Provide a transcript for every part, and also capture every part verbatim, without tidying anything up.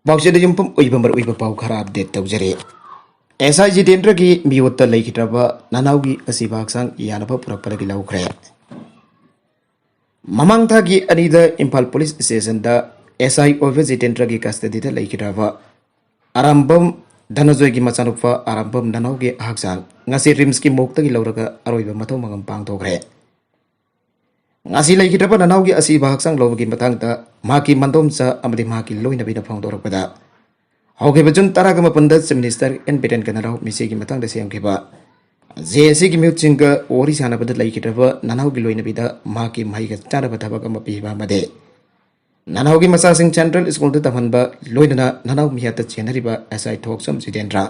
ꯄꯥꯎꯆꯦꯗ ꯌꯨꯝꯐꯝ ꯑꯣꯏꯕ ꯃꯔꯨꯑꯣꯏꯕ ꯄꯥꯎ ꯈꯔ ꯑꯞꯗꯦꯠ ꯇꯧꯖꯔꯤ꯫ ꯑꯦꯁ ꯑꯥꯏ ꯖꯤꯇꯦꯟꯗ꯭ꯔꯒꯤ ꯃꯤꯑꯣꯠꯇ ꯂꯩꯈꯤꯗ꯭ꯔꯕ ꯅꯅꯥꯎꯒꯤ ꯑꯁꯤꯕ ꯍꯛꯆꯥꯡ ꯌꯥꯅꯕ ꯄꯨꯔꯛꯄꯗꯒꯤ ꯂꯧꯈ꯭ꯔꯦ꯫ ꯃꯃꯥꯡ ꯊꯥꯒꯤ ꯑꯅꯤꯗ ꯏꯝꯐꯥꯜ ꯄꯨꯂꯤꯁ ꯁ꯭ꯇꯦꯁꯟꯗ ꯑꯦꯁ ꯑꯥꯏ ꯑꯣꯏꯕ ꯖꯤꯇꯦꯟꯗ꯭ꯔꯒꯤ ꯀꯁꯇꯗꯤꯗ ꯂꯩꯈꯤꯗ꯭ꯔꯕ ꯑꯔꯥꯝꯕꯝ ꯙꯅꯖꯣꯏꯒꯤ ꯃꯆꯥꯅꯨꯄꯥ ꯑꯔꯥꯝꯕꯝ ꯅꯅꯥꯎꯒꯤ ꯍꯛꯆꯥꯡ ꯉꯁꯤ ꯔꯤꯝꯁꯀꯤ ꯃꯣꯛꯇꯒꯤ ꯂꯧꯔꯒ ꯑꯔꯣꯏꯕ ꯃꯊꯧ ꯃꯉꯝ ꯄꯥꯡꯊꯣꯛꯈ꯭ꯔꯦ꯫ ꯉꯁꯤ ꯂꯩꯈꯤꯗ꯭ꯔꯕ ꯅꯅꯥꯎꯒꯤ ꯑꯁꯤꯕ ꯍꯛꯆꯥꯡ ꯂꯧꯕꯒꯤ ꯃꯇꯥꯡꯗ ꯃꯍꯥꯛꯀꯤ ꯃꯟꯗꯣꯝꯆꯥ ꯑꯃꯗꯤ ꯃꯍꯥꯛꯀꯤ ꯂꯣꯏꯅꯕꯤꯅ ꯐꯣꯡꯗꯣꯔꯛꯄꯗ, ꯍꯧꯈꯤꯕ ꯖꯨꯟ ꯇꯔꯥꯃꯥꯄꯟꯗ ꯆꯤꯐ ꯃꯤꯅꯤꯁꯇꯔ ꯑꯦꯟ ꯕꯤꯔꯦꯟ ꯀꯅꯔꯥꯎ ꯃꯤꯁꯤꯒꯤ ꯃꯇꯥꯡꯗ ꯁꯦꯝꯈꯤꯕ ꯖꯦ ꯑꯦ ꯁꯤꯒꯤ ꯃꯤꯍꯨꯠꯁꯤꯡꯒ ꯋꯥꯔꯤ ꯁꯥꯟꯅꯕꯗ ꯂꯩꯈꯤꯗ꯭ꯔꯕ ꯅꯅꯥꯎꯒꯤ ꯂꯣꯏꯅꯕꯤꯗ ꯃꯍꯥꯛꯀꯤ ꯃꯍꯩꯒ ꯆꯥꯟꯅꯕ ꯊꯕꯛ ꯑꯃ ꯄꯤꯕ ꯑꯃꯗꯤ ꯅꯅꯥꯎꯒꯤ ꯃꯆꯥꯁꯤꯡ ꯁꯦꯟꯇ꯭ꯔꯦꯜ ꯁ꯭ꯀꯨꯜꯗ ꯇꯝꯍꯟꯕ, ꯂꯣꯏꯅꯅ ꯅꯅꯥꯎ ꯃꯤꯍꯥꯠꯇ ꯆꯦꯟꯅꯔꯤꯕ ꯑꯦꯁ ꯑꯥꯏ ꯊꯣꯛꯆꯝ ꯖꯤꯇꯦꯟꯗ꯭ꯔ꯫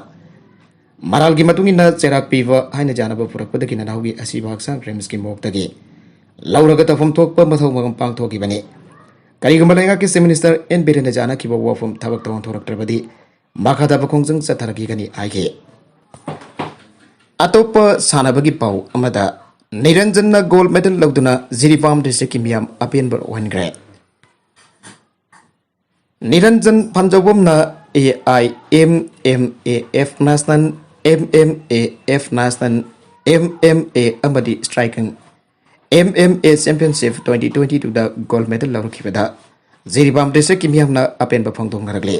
ꯃꯔꯥꯜꯒꯤ ꯃꯇꯨꯡ ꯏꯟꯅ ꯆꯩꯔꯥꯛ ꯄꯤꯕ ꯍꯥꯏꯅ ꯌꯥꯅꯕ ꯄꯨꯔꯛꯄꯗꯒꯤ ꯅꯅꯥꯎꯒꯤ ꯑꯁꯤꯕ ꯍꯛꯆꯥꯡ ꯔꯤꯝꯁꯀꯤ ꯃꯣꯛꯇꯒꯤ ꯂꯧꯔꯒ ꯇꯧꯐꯝ ꯊꯣꯛꯄ ꯃꯊꯧ ꯃꯉꯝ ꯄꯥꯡꯊꯣꯛꯈꯤꯕꯅꯤ꯫ ꯀꯔꯤꯒꯨꯝꯕ ꯂꯩꯉꯥꯛꯀꯤ ꯆꯤꯐ ꯃꯤꯅꯤꯁꯇꯔ ꯑꯦꯟ ꯕꯤꯔꯦꯟꯅ ꯌꯥꯅꯈꯤꯕ ꯋꯥꯐꯝ ꯊꯕꯛꯇ ꯑꯣꯟꯊꯣꯔꯛꯇ꯭ꯔꯕꯗꯤ ꯃꯈꯥ ꯇꯥꯕ ꯈꯣꯡꯖꯪ ꯆꯠꯊꯔꯛꯈꯤꯒꯅꯤ ꯍꯥꯏꯈꯤ꯫ ꯑꯇꯣꯞꯄ ꯁꯥꯟꯅꯕꯒꯤ ꯄꯥꯎ ꯑꯃꯗ, ꯅꯤꯔꯟꯖꯟꯅ ꯒꯣꯜꯗ ꯃꯦꯗꯜ ꯂꯧꯗꯨꯅ ꯖꯤꯔꯤꯕꯥꯝ ꯗꯤꯁꯇ꯭ꯔꯤꯛꯀꯤ ꯃꯤꯌꯥꯝ ꯑꯄꯦꯟꯕ ꯑꯣꯏꯍꯟꯈ꯭ꯔꯦ꯫ ꯅꯤꯔꯟꯖꯟ ꯐꯟꯖꯧꯕꯝꯅ A I M M A F national, M M A F national, M M A ꯑꯃꯗꯤ striking M M A championship twenty twenty ꯇꯨꯗ ꯒꯣꯜꯗ ꯃꯦꯗꯜ ꯂꯧꯔꯛꯈꯤꯕꯗ ꯖꯤꯔꯤꯕꯥꯝ ꯗꯤꯁꯇ꯭ꯔꯤꯛꯀꯤ ꯃꯤꯌꯥꯝꯅ ꯑꯄꯦꯟꯕ ꯐꯣꯡꯗꯣꯛꯅꯔꯛꯂꯤ꯫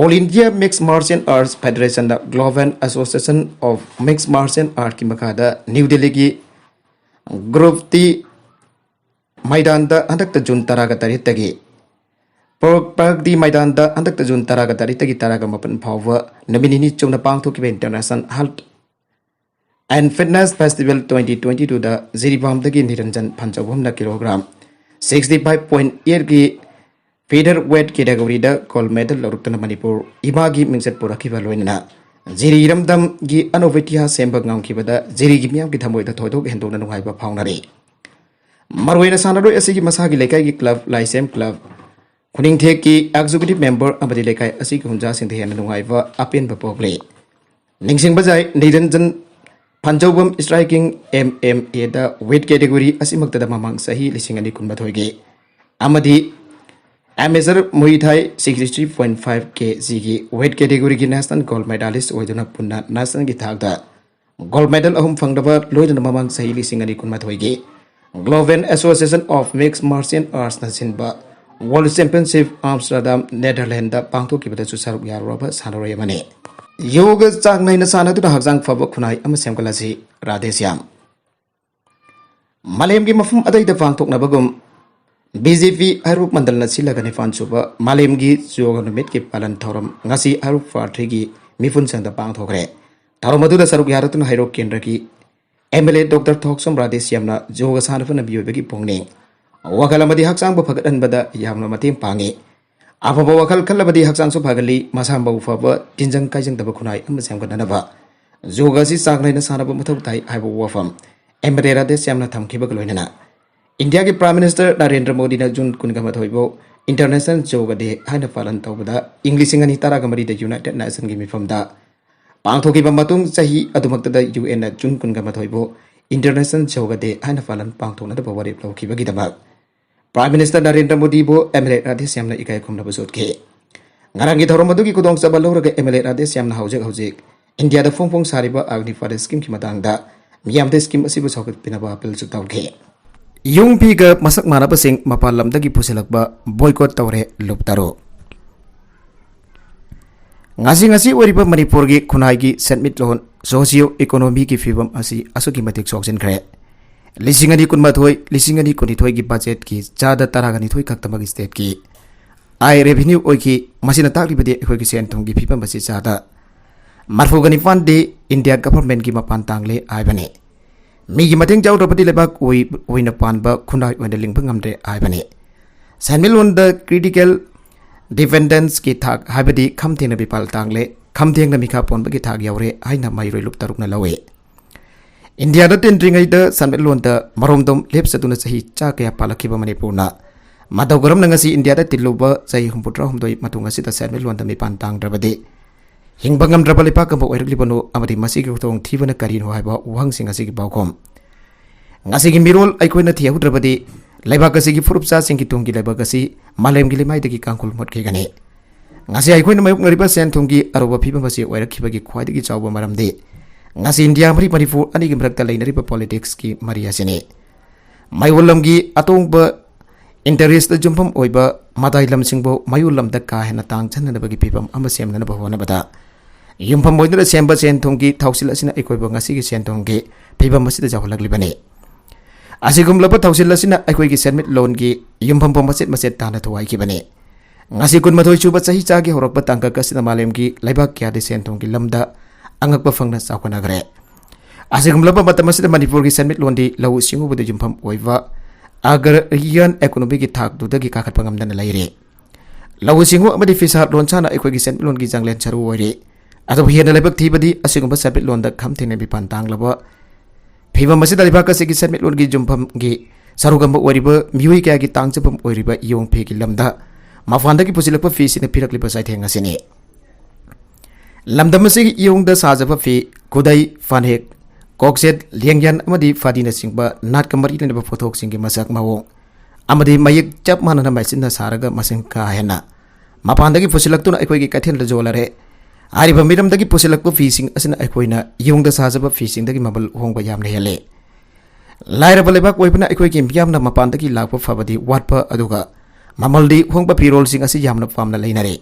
All India mix martial arts ꯐꯦꯗꯔꯦꯁꯟꯅ global association of mix martial ꯑꯥꯔꯠꯀꯤ ꯃꯈꯥꯗ ꯅ꯭ꯌꯨ ꯗꯤꯜꯂꯤꯒꯤ ꯒ꯭ꯔꯨꯞ ꯇꯤ ꯃꯩꯗꯥꯟꯗ ꯍꯟꯗꯛꯇ ꯖꯨꯟ ꯇꯔꯥꯒ ꯇꯔꯦꯠꯇꯒꯤ ꯄ꯭ꯔꯒꯇꯤ ꯃꯩꯗꯥꯟꯗ ꯍꯟꯗꯛꯇ ꯖꯨꯟ ꯇꯔꯥꯒ ꯇꯔꯦꯠꯇꯒꯤ ꯇꯔꯥꯒ ꯃꯥꯄꯟ ꯐꯥꯎꯕ ꯅꯨꯃꯤꯠ ꯅꯤꯅꯤ ꯆꯨꯞꯅ ꯄꯥꯡꯊꯣꯛꯈꯤꯕ international health and fitness festival twenty twenty ꯇꯨꯗ ꯖꯤꯔꯤꯕꯥꯝꯗꯒꯤ ꯅꯤꯔꯟꯖꯟ ꯐꯟꯆꯧꯕꯝꯅ ꯀꯤꯂꯣꯒ꯭ꯔꯥꯝ ꯁꯤꯛꯁꯇꯤ ꯐꯥꯏꯚ ꯄꯣꯏꯟ ꯑꯩꯠꯀꯤ ꯐꯤꯗꯔ ꯋꯦꯠ ꯀꯦꯇꯦꯒꯣꯔꯤꯗ ꯒꯣꯜꯗ ꯃꯦꯗꯜ ꯂꯧꯔꯛꯇꯨꯅ ꯃꯅꯤꯄꯨꯔ ꯏꯃꯥꯒꯤ ꯃꯤꯡꯆꯠ ꯄꯨꯔꯛꯈꯤꯕ ꯂꯣꯏꯅꯅ ꯖꯤꯔꯤ ꯏꯔꯝꯗꯝꯒꯤ ꯑꯅꯧꯕ ꯏꯇꯤꯍꯥꯁ ꯁꯦꯝꯕ ꯉꯝꯈꯤꯕꯗ ꯖꯤꯔꯤꯒꯤ ꯃꯤꯌꯥꯝꯒꯤ ꯊꯃꯣꯏꯗ ꯊꯣꯏꯗꯣꯛ ꯍꯦꯟꯗꯣꯛꯅ ꯅꯨꯡꯉꯥꯏꯕ ꯐꯥꯎꯅꯔꯤ꯫ ꯃꯔꯨꯑꯣꯏꯅ ꯁꯥꯟꯅꯔꯣꯏ ꯑꯁꯤꯒꯤ ꯃꯁꯥꯒꯤ ꯂꯩꯀꯥꯏꯒꯤ ꯀ꯭ꯂꯕ, ꯂꯥꯏꯁꯦꯝ ꯀ꯭ꯂꯕ, ꯈꯨꯅꯤꯡꯊꯦꯛꯀꯤ ꯑꯦꯛꯖꯤꯀ꯭ꯌꯨꯇꯤꯚ ꯃꯦꯝꯕꯔ ꯑꯃꯗꯤ ꯂꯩꯀꯥꯏ ꯑꯁꯤꯒꯤ ꯈꯨꯟꯖꯥꯁꯤꯡꯗ ꯍꯦꯟꯅ ꯅꯨꯡꯉꯥꯏꯕ ꯑꯄꯦꯟꯕ ꯄꯣꯛꯂꯤ꯫ ꯅꯤꯡꯁꯤꯡꯕ ꯌꯥꯏ, ꯅꯤꯔꯟꯖꯟ ꯐꯟꯖꯧꯕꯝ ꯁ꯭ꯇ꯭ꯔꯥꯏꯀꯤꯡ ꯑꯦꯝ ꯑꯦꯝ ꯑꯦꯗ ꯋꯦꯠ ꯀꯦꯇꯦꯒꯣꯔꯤ ꯑꯁꯤꯃꯛꯇꯗ ꯃꯃꯥꯡ ꯆꯍꯤ ꯂꯤꯁꯤꯡ ꯑꯅꯤ ꯀꯨꯟꯃꯥꯊꯣꯏꯒꯤ ꯑꯃꯗꯤ Amateur Muay Thai sixty three point five K G ꯒꯤ weight category ꯒꯤ national gold medalist ꯑꯣꯏꯗꯨꯅ ꯄꯨꯟꯅ national ꯒꯤ ꯊꯥꯛꯇ gold medal ꯑꯍꯨꯝ ꯐꯪꯂꯕ, ꯂꯣꯏꯅꯅ ꯃꯃꯥꯡ ꯆꯍꯤ ꯂꯤꯁꯤꯡ ꯑꯅꯤ ꯀꯨꯟꯃꯥꯊꯣꯏꯒꯤ Global Association of Mixed Martial Arts ꯅ ꯁꯤꯟꯕ World Championship Amsterdam, Netherlands ꯗ ꯄꯥꯡꯊꯣꯛꯈꯤꯕꯗꯁꯨ ꯁꯔꯨꯛ ꯌꯥꯔꯨꯔꯕ ꯁꯥꯟꯅꯔꯣꯏ ꯑꯃꯅꯤ꯫ ꯌꯣꯒ ꯆꯥꯡ ꯅꯥꯏꯅ ꯁꯥꯟꯅꯗꯨꯅ ꯍꯛꯆꯥꯡ ꯐꯕ ꯈꯨꯟꯅꯥꯏ ꯑꯃ ꯁꯦꯝꯒꯠꯂꯁꯤ꯫ ꯔꯥꯙꯦ ꯁ꯭ꯌꯥꯝ꯫ ꯃꯥꯂꯦꯝꯒꯤ ꯃꯐꯝ ꯑꯇꯩꯗ ꯄꯥꯡꯊꯣꯛꯅꯕꯒꯨꯝ, B J P ꯍꯩꯔꯣꯛ ꯃꯟꯗꯜꯅ ꯁꯤꯜꯂꯒ ꯅꯤꯄꯥꯟ ꯁꯨꯕ ꯃꯥꯂꯦꯝꯒꯤ ꯌꯣꯒ ꯅꯨꯃꯤꯠꯀꯤ ꯄꯥꯂꯟ ꯊꯧꯔꯝ ꯉꯁꯤ ꯍꯩꯔꯣꯛ ꯐꯥꯔꯊ꯭ꯔꯤꯒꯤ ꯃꯤꯄꯨꯟ ꯁꯪꯗ ꯄꯥꯡꯊꯣꯛꯈ꯭ꯔꯦ꯫ ꯊꯧꯔꯝ ꯑꯗꯨꯗ ꯁꯔꯨꯛ ꯌꯥꯔꯗꯨꯅ ꯍꯩꯔꯣꯛ ꯀꯦꯟꯗ꯭ꯔꯒꯤ M L A Doctor ꯊꯣꯛꯆꯣꯝ ꯔꯥꯙꯦꯁ꯭ꯌꯥꯝꯅ ꯌꯣꯒ ꯁꯥꯟꯅꯕꯅ ꯃꯤꯑꯣꯏꯕꯒꯤ ꯄꯨꯛꯅꯤꯡ, ꯋꯥꯈꯜ ꯑꯃꯗꯤ ꯍꯛꯆꯥꯡꯕꯨ ꯐꯒꯠꯍꯟꯕꯗ ꯌꯥꯝꯅ ꯃꯇꯦꯡ ꯄꯥꯡꯉꯤ꯫ ꯑꯐꯕ ꯋꯥꯈꯜ ꯈꯜꯂꯕꯗꯤ ꯍꯛꯆꯥꯡꯁꯨ ꯐꯒꯜꯂꯤ, ꯃꯁꯥ ꯃꯎ ꯐꯕ, ꯇꯤꯟꯖꯪ ꯀꯥꯏꯖꯪꯗꯕ ꯈꯨꯟꯅꯥꯏ ꯑꯃ ꯁꯦꯝꯒꯠꯅꯅꯕ ꯌꯣꯒ ꯑꯁꯤ ꯆꯥꯡ ꯅꯥꯏꯅ ꯁꯥꯟꯅꯕ ꯃꯊꯧ ꯇꯥꯏ ꯍꯥꯏꯕ ꯋꯥꯐꯝ M L A ꯔꯥꯙꯦꯁ꯭ꯌꯥꯝꯅ ꯊꯝꯈꯤꯕꯒ ꯂꯣꯏꯅꯅ, ꯏꯟꯗꯤꯌꯥꯒꯤ Prime Minister ꯅꯔꯦꯟꯗ꯭ꯔ ꯃꯣꯗꯤꯅ ꯖꯨꯟ ꯀꯨꯟꯒ ꯃꯥꯊꯣꯏꯕꯨ International Yoga Day ꯍꯥꯏꯅ ꯄꯥꯂꯟ ꯇꯧꯕꯗ ꯏꯪ ꯂꯤꯁꯤꯡ ꯑꯅꯤ ꯇꯔꯥꯒ ꯃꯔꯤꯗ United Nation ꯒꯤ ꯃꯤꯐꯝꯗ ꯄꯥꯡꯊꯣꯛꯈꯤꯕ ꯃꯇꯨꯡ, ꯆꯍꯤ ꯑꯗꯨꯃꯛꯇꯗ U N ꯅ ꯖꯨꯟ ꯀꯨꯟꯒ ꯃꯥꯊꯣꯏꯕꯨ International Yoga Day ꯍꯥꯏꯅ ꯄꯥꯂꯟ ꯄꯥꯡꯊꯣꯛꯅꯅꯕ ꯋꯥꯔꯦꯞ ꯂꯧꯈꯤꯕꯒꯤꯗꯃꯛ Prime Minister Narendra ꯃꯣꯗꯤꯕꯨ M L A ꯔꯥꯙꯦꯁ꯭ꯌꯥꯝꯅ ꯏꯀꯥꯏ ꯈꯨꯝꯅꯕꯁꯨ ꯎꯠꯈꯤ꯫ ꯉꯔꯥꯡꯒꯤ ꯊꯧꯔꯝ ꯑꯗꯨꯒꯤ ꯈꯨꯗꯣꯡꯆꯥꯕ ꯂꯧꯔꯒ M L A ꯔꯥꯙꯦꯁ꯭ꯌꯥꯝꯅ ꯍꯧꯖꯤꯛ ꯍꯧꯖꯤꯛ ꯏꯟꯗꯤꯌꯥꯗ ꯐꯣꯡ ꯐꯣꯡ ꯁꯥꯔꯤꯕ ꯑꯒꯅꯤꯄꯥꯊ scheme ꯒꯤ ꯃꯇꯥꯡꯗ ꯃꯤꯌꯥꯝꯗ scheme ꯑꯁꯤꯕꯨ ꯁꯧꯒꯠꯄꯤꯅꯕ appeal ꯁꯨ ꯇꯧꯈꯤ꯫ ꯌꯨꯝ ꯐꯤꯒ ꯃꯁꯛ ꯃꯥꯟꯅꯕꯁꯤꯡ ꯃꯄꯥꯟ ꯂꯝꯗꯒꯤ ꯄꯨꯁꯤꯜꯂꯛꯄ boycott ꯇꯧꯔꯦ ꯂꯨꯞ ꯇꯔꯨꯛ꯫ ꯉꯁꯤ ꯉꯁꯤ ꯑꯣꯏꯔꯤꯕ ꯃꯅꯤꯄꯨꯔꯒꯤ ꯈꯨꯟꯅꯥꯏꯒꯤ ꯁꯦꯟꯃꯤꯠꯂꯣꯟ, socio economy ꯒꯤ ꯐꯤꯕꯝ ꯑꯁꯤ ꯑꯁꯨꯛꯀꯤ ꯃꯇꯤꯛ ꯁꯣꯛꯆꯤꯟꯈ꯭ꯔꯦ꯫ ꯂꯤꯁꯤꯡ ꯑꯅꯤ ꯀꯨꯟꯃꯥꯊꯣꯏ, ꯂꯤꯁꯤꯡ ꯑꯅꯤ ꯀꯨꯟꯅꯤꯊꯣꯏꯒꯤ budget ꯀꯤ ꯆꯥꯗ ꯇꯔꯥꯒ ꯅꯤꯊꯣꯏ ꯈꯛꯇꯃꯛ state ꯀꯤ ꯑꯥꯏ revenue ꯑꯣꯏꯈꯤ꯫ ꯃꯁꯤꯅ ꯇꯥꯛꯂꯤꯕꯗꯤ ꯑꯩꯈꯣꯏꯒꯤ ꯁꯦꯟ ꯊꯨꯝꯒꯤ ꯐꯤꯕꯝ ꯑꯁꯤ ꯆꯥꯗ ꯃꯔꯐꯨꯒ ꯅꯤꯄꯥꯟꯗꯤ India government ꯀꯤ ꯃꯄꯥꯟ ꯇꯥꯡꯂꯦ ꯍꯥꯏꯕꯅꯤ꯫ ꯃꯤꯒꯤ ꯃꯇꯦꯡ ꯌꯥꯎꯗ꯭ꯔꯕꯗꯤ ꯂꯩꯕꯥꯛ ꯑꯣꯏ-, ꯑꯣꯏꯅ ꯄꯥꯟꯕ ꯈꯨꯟꯅꯥꯏ ꯑꯣꯏꯅ ꯂꯤꯡꯕ ꯉꯝꯗ꯭ꯔꯦ ꯍꯥꯏꯕꯅꯤ꯫ ꯁꯦꯟꯃꯤꯠꯂꯣꯟꯗ critical dependence ꯀꯤ ꯊꯥꯛ, ꯍꯥꯏꯕꯗꯤ ꯈꯝ ꯊꯦꯡꯅ ꯃꯤꯄꯥꯜ ꯇꯥꯡꯂꯦ, ꯈꯝ ꯊꯦꯡꯅ ꯃꯤꯈꯥ ꯄꯣꯟꯕꯒꯤ ꯊꯥꯛ ꯌꯧꯔꯦ ꯍꯥꯏꯅ ꯃꯍꯩꯔꯣꯏ ꯂꯨꯞ ꯇꯔꯨꯛꯅ ꯂꯧꯏ꯫ ꯏꯟꯗꯤꯌꯥꯗ ꯇꯤꯟꯗ꯭ꯔꯤꯉꯩꯗ ꯁꯦꯟꯃꯤꯠꯂꯣꯟꯗ ꯃꯔꯣꯝꯗꯣꯝ ꯂꯦꯞꯆꯗꯨꯅ ꯆꯍꯤ ꯆꯥ ꯀꯌꯥ ꯄꯥꯜꯂꯛꯈꯤꯕ ꯃꯅꯤꯄꯨꯔꯅ ꯃꯇꯧ ꯀꯔꯝꯅ ꯉꯁꯤ ꯏꯟꯗꯤꯌꯥꯗ ꯇꯤꯜꯂꯨꯕ ꯆꯍꯤ ꯍꯨꯝꯐꯨꯇꯔꯥꯍꯨꯝꯗꯣꯏ ꯃꯇꯨꯡ ꯑꯁꯤꯗ ꯁꯦꯟꯃꯤꯠꯂꯣꯟꯗ ꯃꯤꯄꯥꯟ ꯇꯥꯡꯗ꯭ꯔꯕꯗꯤ ꯍꯤꯡꯕ ꯉꯝꯗ꯭ꯔꯕ ꯂꯩꯄꯥꯛ ꯑꯃ ꯑꯣꯏꯔꯛꯂꯤꯕꯅꯣ ꯑꯃꯗꯤ ꯃꯁꯤꯒꯤ ꯈꯨꯗꯣꯡ ꯊꯤꯕꯅ ꯀꯔꯤꯅꯣ ꯍꯥꯏꯕ ꯋꯥꯍꯪꯁꯤꯡ ꯑꯁꯤꯒꯤ ꯄꯥꯎꯈꯨꯝ ꯉꯁꯤꯒꯤ ꯃꯤꯔꯣꯜ ꯑꯩꯈꯣꯏꯅ ꯊꯤꯍꯧꯗ꯭ꯔꯕꯗꯤ ꯂꯩꯕꯥꯛ ꯑꯁꯤꯒꯤ ꯐꯨꯔꯨꯞꯆꯥꯁꯤꯡꯒꯤ ꯇꯨꯡꯒꯤ ꯂꯩꯕꯥꯛ ꯑꯁꯤ ꯃꯥꯂꯦꯝꯒꯤ ꯂꯩꯃꯥꯏꯗꯒꯤ ꯀꯥꯡꯈꯨꯜ ꯃꯨꯠꯈꯤꯒꯅꯤ꯫ ꯉꯁꯤ ꯑꯩꯈꯣꯏꯅ ꯃꯥꯌꯣꯛꯅꯔꯤꯕ ꯁꯦꯟ ꯊꯨꯝꯒꯤ ꯑꯔꯨꯕ ꯐꯤꯕꯝ ꯑꯁꯤ ꯑꯣꯏꯔꯛꯈꯤꯕꯒꯤ ꯈ꯭ꯋꯥꯏꯗꯒꯤ ꯆꯥꯎꯕ ꯃꯔꯝꯗꯤ ꯉꯁꯤ ꯏꯟꯗꯤꯌꯥ ꯃꯔꯤ ꯃꯅꯤꯄꯨꯔ ꯑꯅꯤꯒꯤ ꯃꯔꯛꯇ ꯂꯩꯅꯔꯤꯕ ꯄꯣꯂꯤꯇꯤꯛꯁꯀꯤ ꯃꯔꯤ ꯑꯁꯤꯅꯤ꯫ ꯃꯌꯣꯜ ꯂꯝꯒꯤ ꯑꯇꯣꯡꯕ ꯏꯟꯇꯔꯦꯁꯇ ꯌꯨꯝꯐꯝ ꯑꯣꯏꯕ ꯃꯇꯥꯏ ꯂꯝꯁꯤꯡꯕꯨ ꯃꯌꯣꯜ ꯂꯝꯗ ꯀꯥ ꯍꯦꯟꯅ ꯇꯥꯡꯖꯅꯅꯕꯒꯤ ꯐꯤꯕꯝ ꯑꯃ ꯁꯦꯝꯅꯅꯕ ꯍꯣꯠꯅꯕꯗ ꯌꯨꯝꯐꯝ ꯑꯣꯏꯗꯨꯅ ꯁꯦꯝꯕ ꯁꯦꯟ ꯊꯨꯝꯒꯤ ꯊꯧꯁꯤꯜ ꯑꯁꯤꯅ ꯑꯩꯈꯣꯏꯕꯨ ꯉꯁꯤꯒꯤ ꯁꯦꯟ ꯊꯨꯝꯒꯤ ꯐꯤꯕꯝ ꯑꯁꯤꯗ ꯌꯧꯍꯜꯂꯛꯂꯤꯕꯅꯤ꯫ ꯑꯁꯤꯒꯨꯝꯂꯕ ꯊꯧꯁꯤꯜ ꯑꯁꯤꯅ ꯑꯩꯈꯣꯏꯒꯤ ꯁꯦꯟꯃꯤꯠꯂꯣꯟꯒꯤ ꯌꯨꯝꯐꯝꯕꯨ ꯃꯆꯦꯠ ꯃꯆꯦꯠ ꯇꯥꯅ ꯊꯨꯒꯥꯏꯈꯤꯕꯅꯤ꯫ ꯉꯁꯤ ꯀꯨꯟꯃꯥꯊꯣꯏ ꯁꯨꯕ ꯆꯍꯤ ꯆꯥꯒꯤ ꯍꯧꯔꯛꯄ ꯇꯥꯡꯀꯛ ꯑꯁꯤꯗ ꯃꯥꯂꯦꯝꯒꯤ ꯂꯩꯕꯥꯛ ꯀꯌꯥꯗꯤ ꯁꯦꯟ ꯊꯨꯝꯒꯤ ꯂꯝꯗ ꯑꯉꯛꯄ ꯐꯪꯅ ꯆꯥꯎꯈꯠꯅꯈ꯭ꯔꯦ꯫ ꯑꯁꯤꯒꯨꯝꯂꯕ ꯃꯇꯝ ꯑꯁꯤꯗ ꯃꯅꯤꯄꯨꯔꯒꯤ ꯁꯦꯟꯃꯤꯠꯂꯣꯟꯗꯤ ꯂꯧꯎ ꯁꯤꯡꯎꯕꯗ ꯌꯨꯝꯐꯝ ꯑꯣꯏꯕ ꯑꯦꯒ꯭ꯔꯤꯌꯟ ꯏꯀꯣꯅꯣꯃꯤꯒꯤ ꯊꯥꯛꯇꯨꯗꯒꯤ ꯀꯥꯈꯠꯄ ꯉꯝꯗꯅ ꯂꯩꯔꯤ꯫ ꯂꯧꯎ ꯁꯤꯡꯎ ꯑꯃꯗꯤ ꯐꯤꯁꯥ ꯂꯣꯟꯁꯥꯅ ꯑꯩꯈꯣꯏꯒꯤ ꯁꯦꯟꯃꯤꯠꯂꯣꯟꯒꯤ ꯆꯥꯡꯂꯦꯟ ꯁꯔꯨ ꯑꯣꯏꯔꯤ꯫ ꯑꯗꯨꯕꯨ ꯍꯦꯟꯅ ꯂꯥꯏꯕꯛ ꯊꯤꯕꯗꯤ ꯑꯁꯤꯒꯨꯝꯕ ꯁꯦꯟꯃꯤꯠꯂꯣꯟꯗ ꯈꯝ ꯊꯦꯡꯅ ꯃꯤꯄꯥꯟ ꯇꯥꯡꯂꯕ ꯐꯤꯕꯝ ꯑꯁꯤꯗ ꯂꯩꯕꯥꯛ ꯑꯁꯤꯒꯤ ꯁꯦꯟꯃꯤꯠꯂꯣꯟꯒꯤ ꯌꯨꯝꯐꯝꯒꯤ ꯁꯔꯨꯛ ꯑꯃ ꯑꯣꯏꯔꯤꯕ ꯃꯤꯑꯣꯏ ꯀꯌꯥꯒꯤ ꯇꯥꯡꯖꯐꯝ ꯑꯣꯏꯔꯤꯕ ꯏꯌꯣꯡ ꯐꯤꯒꯤ ꯂꯝꯗ ꯃꯄꯥꯟꯗꯒꯤ ꯄꯨꯁꯤꯜꯂꯛꯄ ꯐꯤꯁꯤꯡꯅ ꯄꯤꯔꯛꯂꯤꯕ ꯆꯩꯊꯦꯡ ꯑꯁꯤꯅꯤ꯫ ꯂꯝꯗꯝ ꯑꯁꯤꯒꯤ ꯏꯌꯣꯡꯗ ꯁꯥꯖꯕ ꯐꯤ, ꯈꯨꯗꯩ, ꯐꯅꯦꯛ, ꯀꯣꯛꯆꯦꯠ, ꯂꯦꯡꯌꯥꯟ ꯑꯃꯗꯤ ꯐꯗꯤꯅꯆꯤꯡꯕ ꯅꯥꯠꯀ ꯃꯔꯤ ꯂꯩꯅꯕ ꯄꯣꯠꯊꯣꯛꯁꯤꯡꯒꯤ ꯃꯁꯛ ꯃꯑꯣꯡ ꯑꯃꯗꯤ ꯃꯌꯦꯛ ꯆꯞ ꯃꯥꯟꯅꯅ ꯃꯦꯆꯤꯟꯅ ꯁꯥꯔꯒ ꯃꯁꯤꯡ ꯀꯥ ꯍꯦꯟꯅ ꯃꯄꯥꯟꯗꯒꯤ ꯄꯨꯁꯤꯜꯂꯛꯇꯨꯅ ꯑꯩꯈꯣꯏꯒꯤ ꯀꯩꯊꯦꯜꯗ ꯌꯣꯜꯂꯔꯦ꯫ ꯍꯥꯏꯔꯤꯕ ꯃꯤꯔꯝꯗꯒꯤ ꯄꯨꯁꯤꯜꯂꯛꯄ ꯐꯤꯁꯤꯡ ꯑꯁꯤꯅ ꯑꯩꯈꯣꯏꯅ ꯏꯌꯣꯡꯗ ꯁꯥꯖꯕ ꯐꯤꯁꯤꯡꯗꯒꯤ ꯃꯃꯜ ꯍꯣꯡꯕ ꯌꯥꯝꯅ ꯍꯦꯜꯂꯤ꯫ ꯂꯥꯏꯔꯕ ꯂꯩꯕꯥꯛ ꯑꯣꯏꯕꯅ ꯑꯩꯈꯣꯏꯒꯤ ꯃꯤꯌꯥꯝꯅ ꯃꯄꯥꯟꯗꯒꯤ ꯂꯥꯛꯄ ꯐꯕꯗꯤ ꯋꯥꯠꯄ, ꯑꯗꯨꯒ ꯃꯃꯜꯗꯤ ꯍꯣꯡꯕ ꯐꯤꯔꯣꯜꯁꯤꯡ ꯑꯁꯤ ꯌꯥꯝꯅ ꯄꯥꯝꯅ ꯂꯩꯅꯔꯦ꯫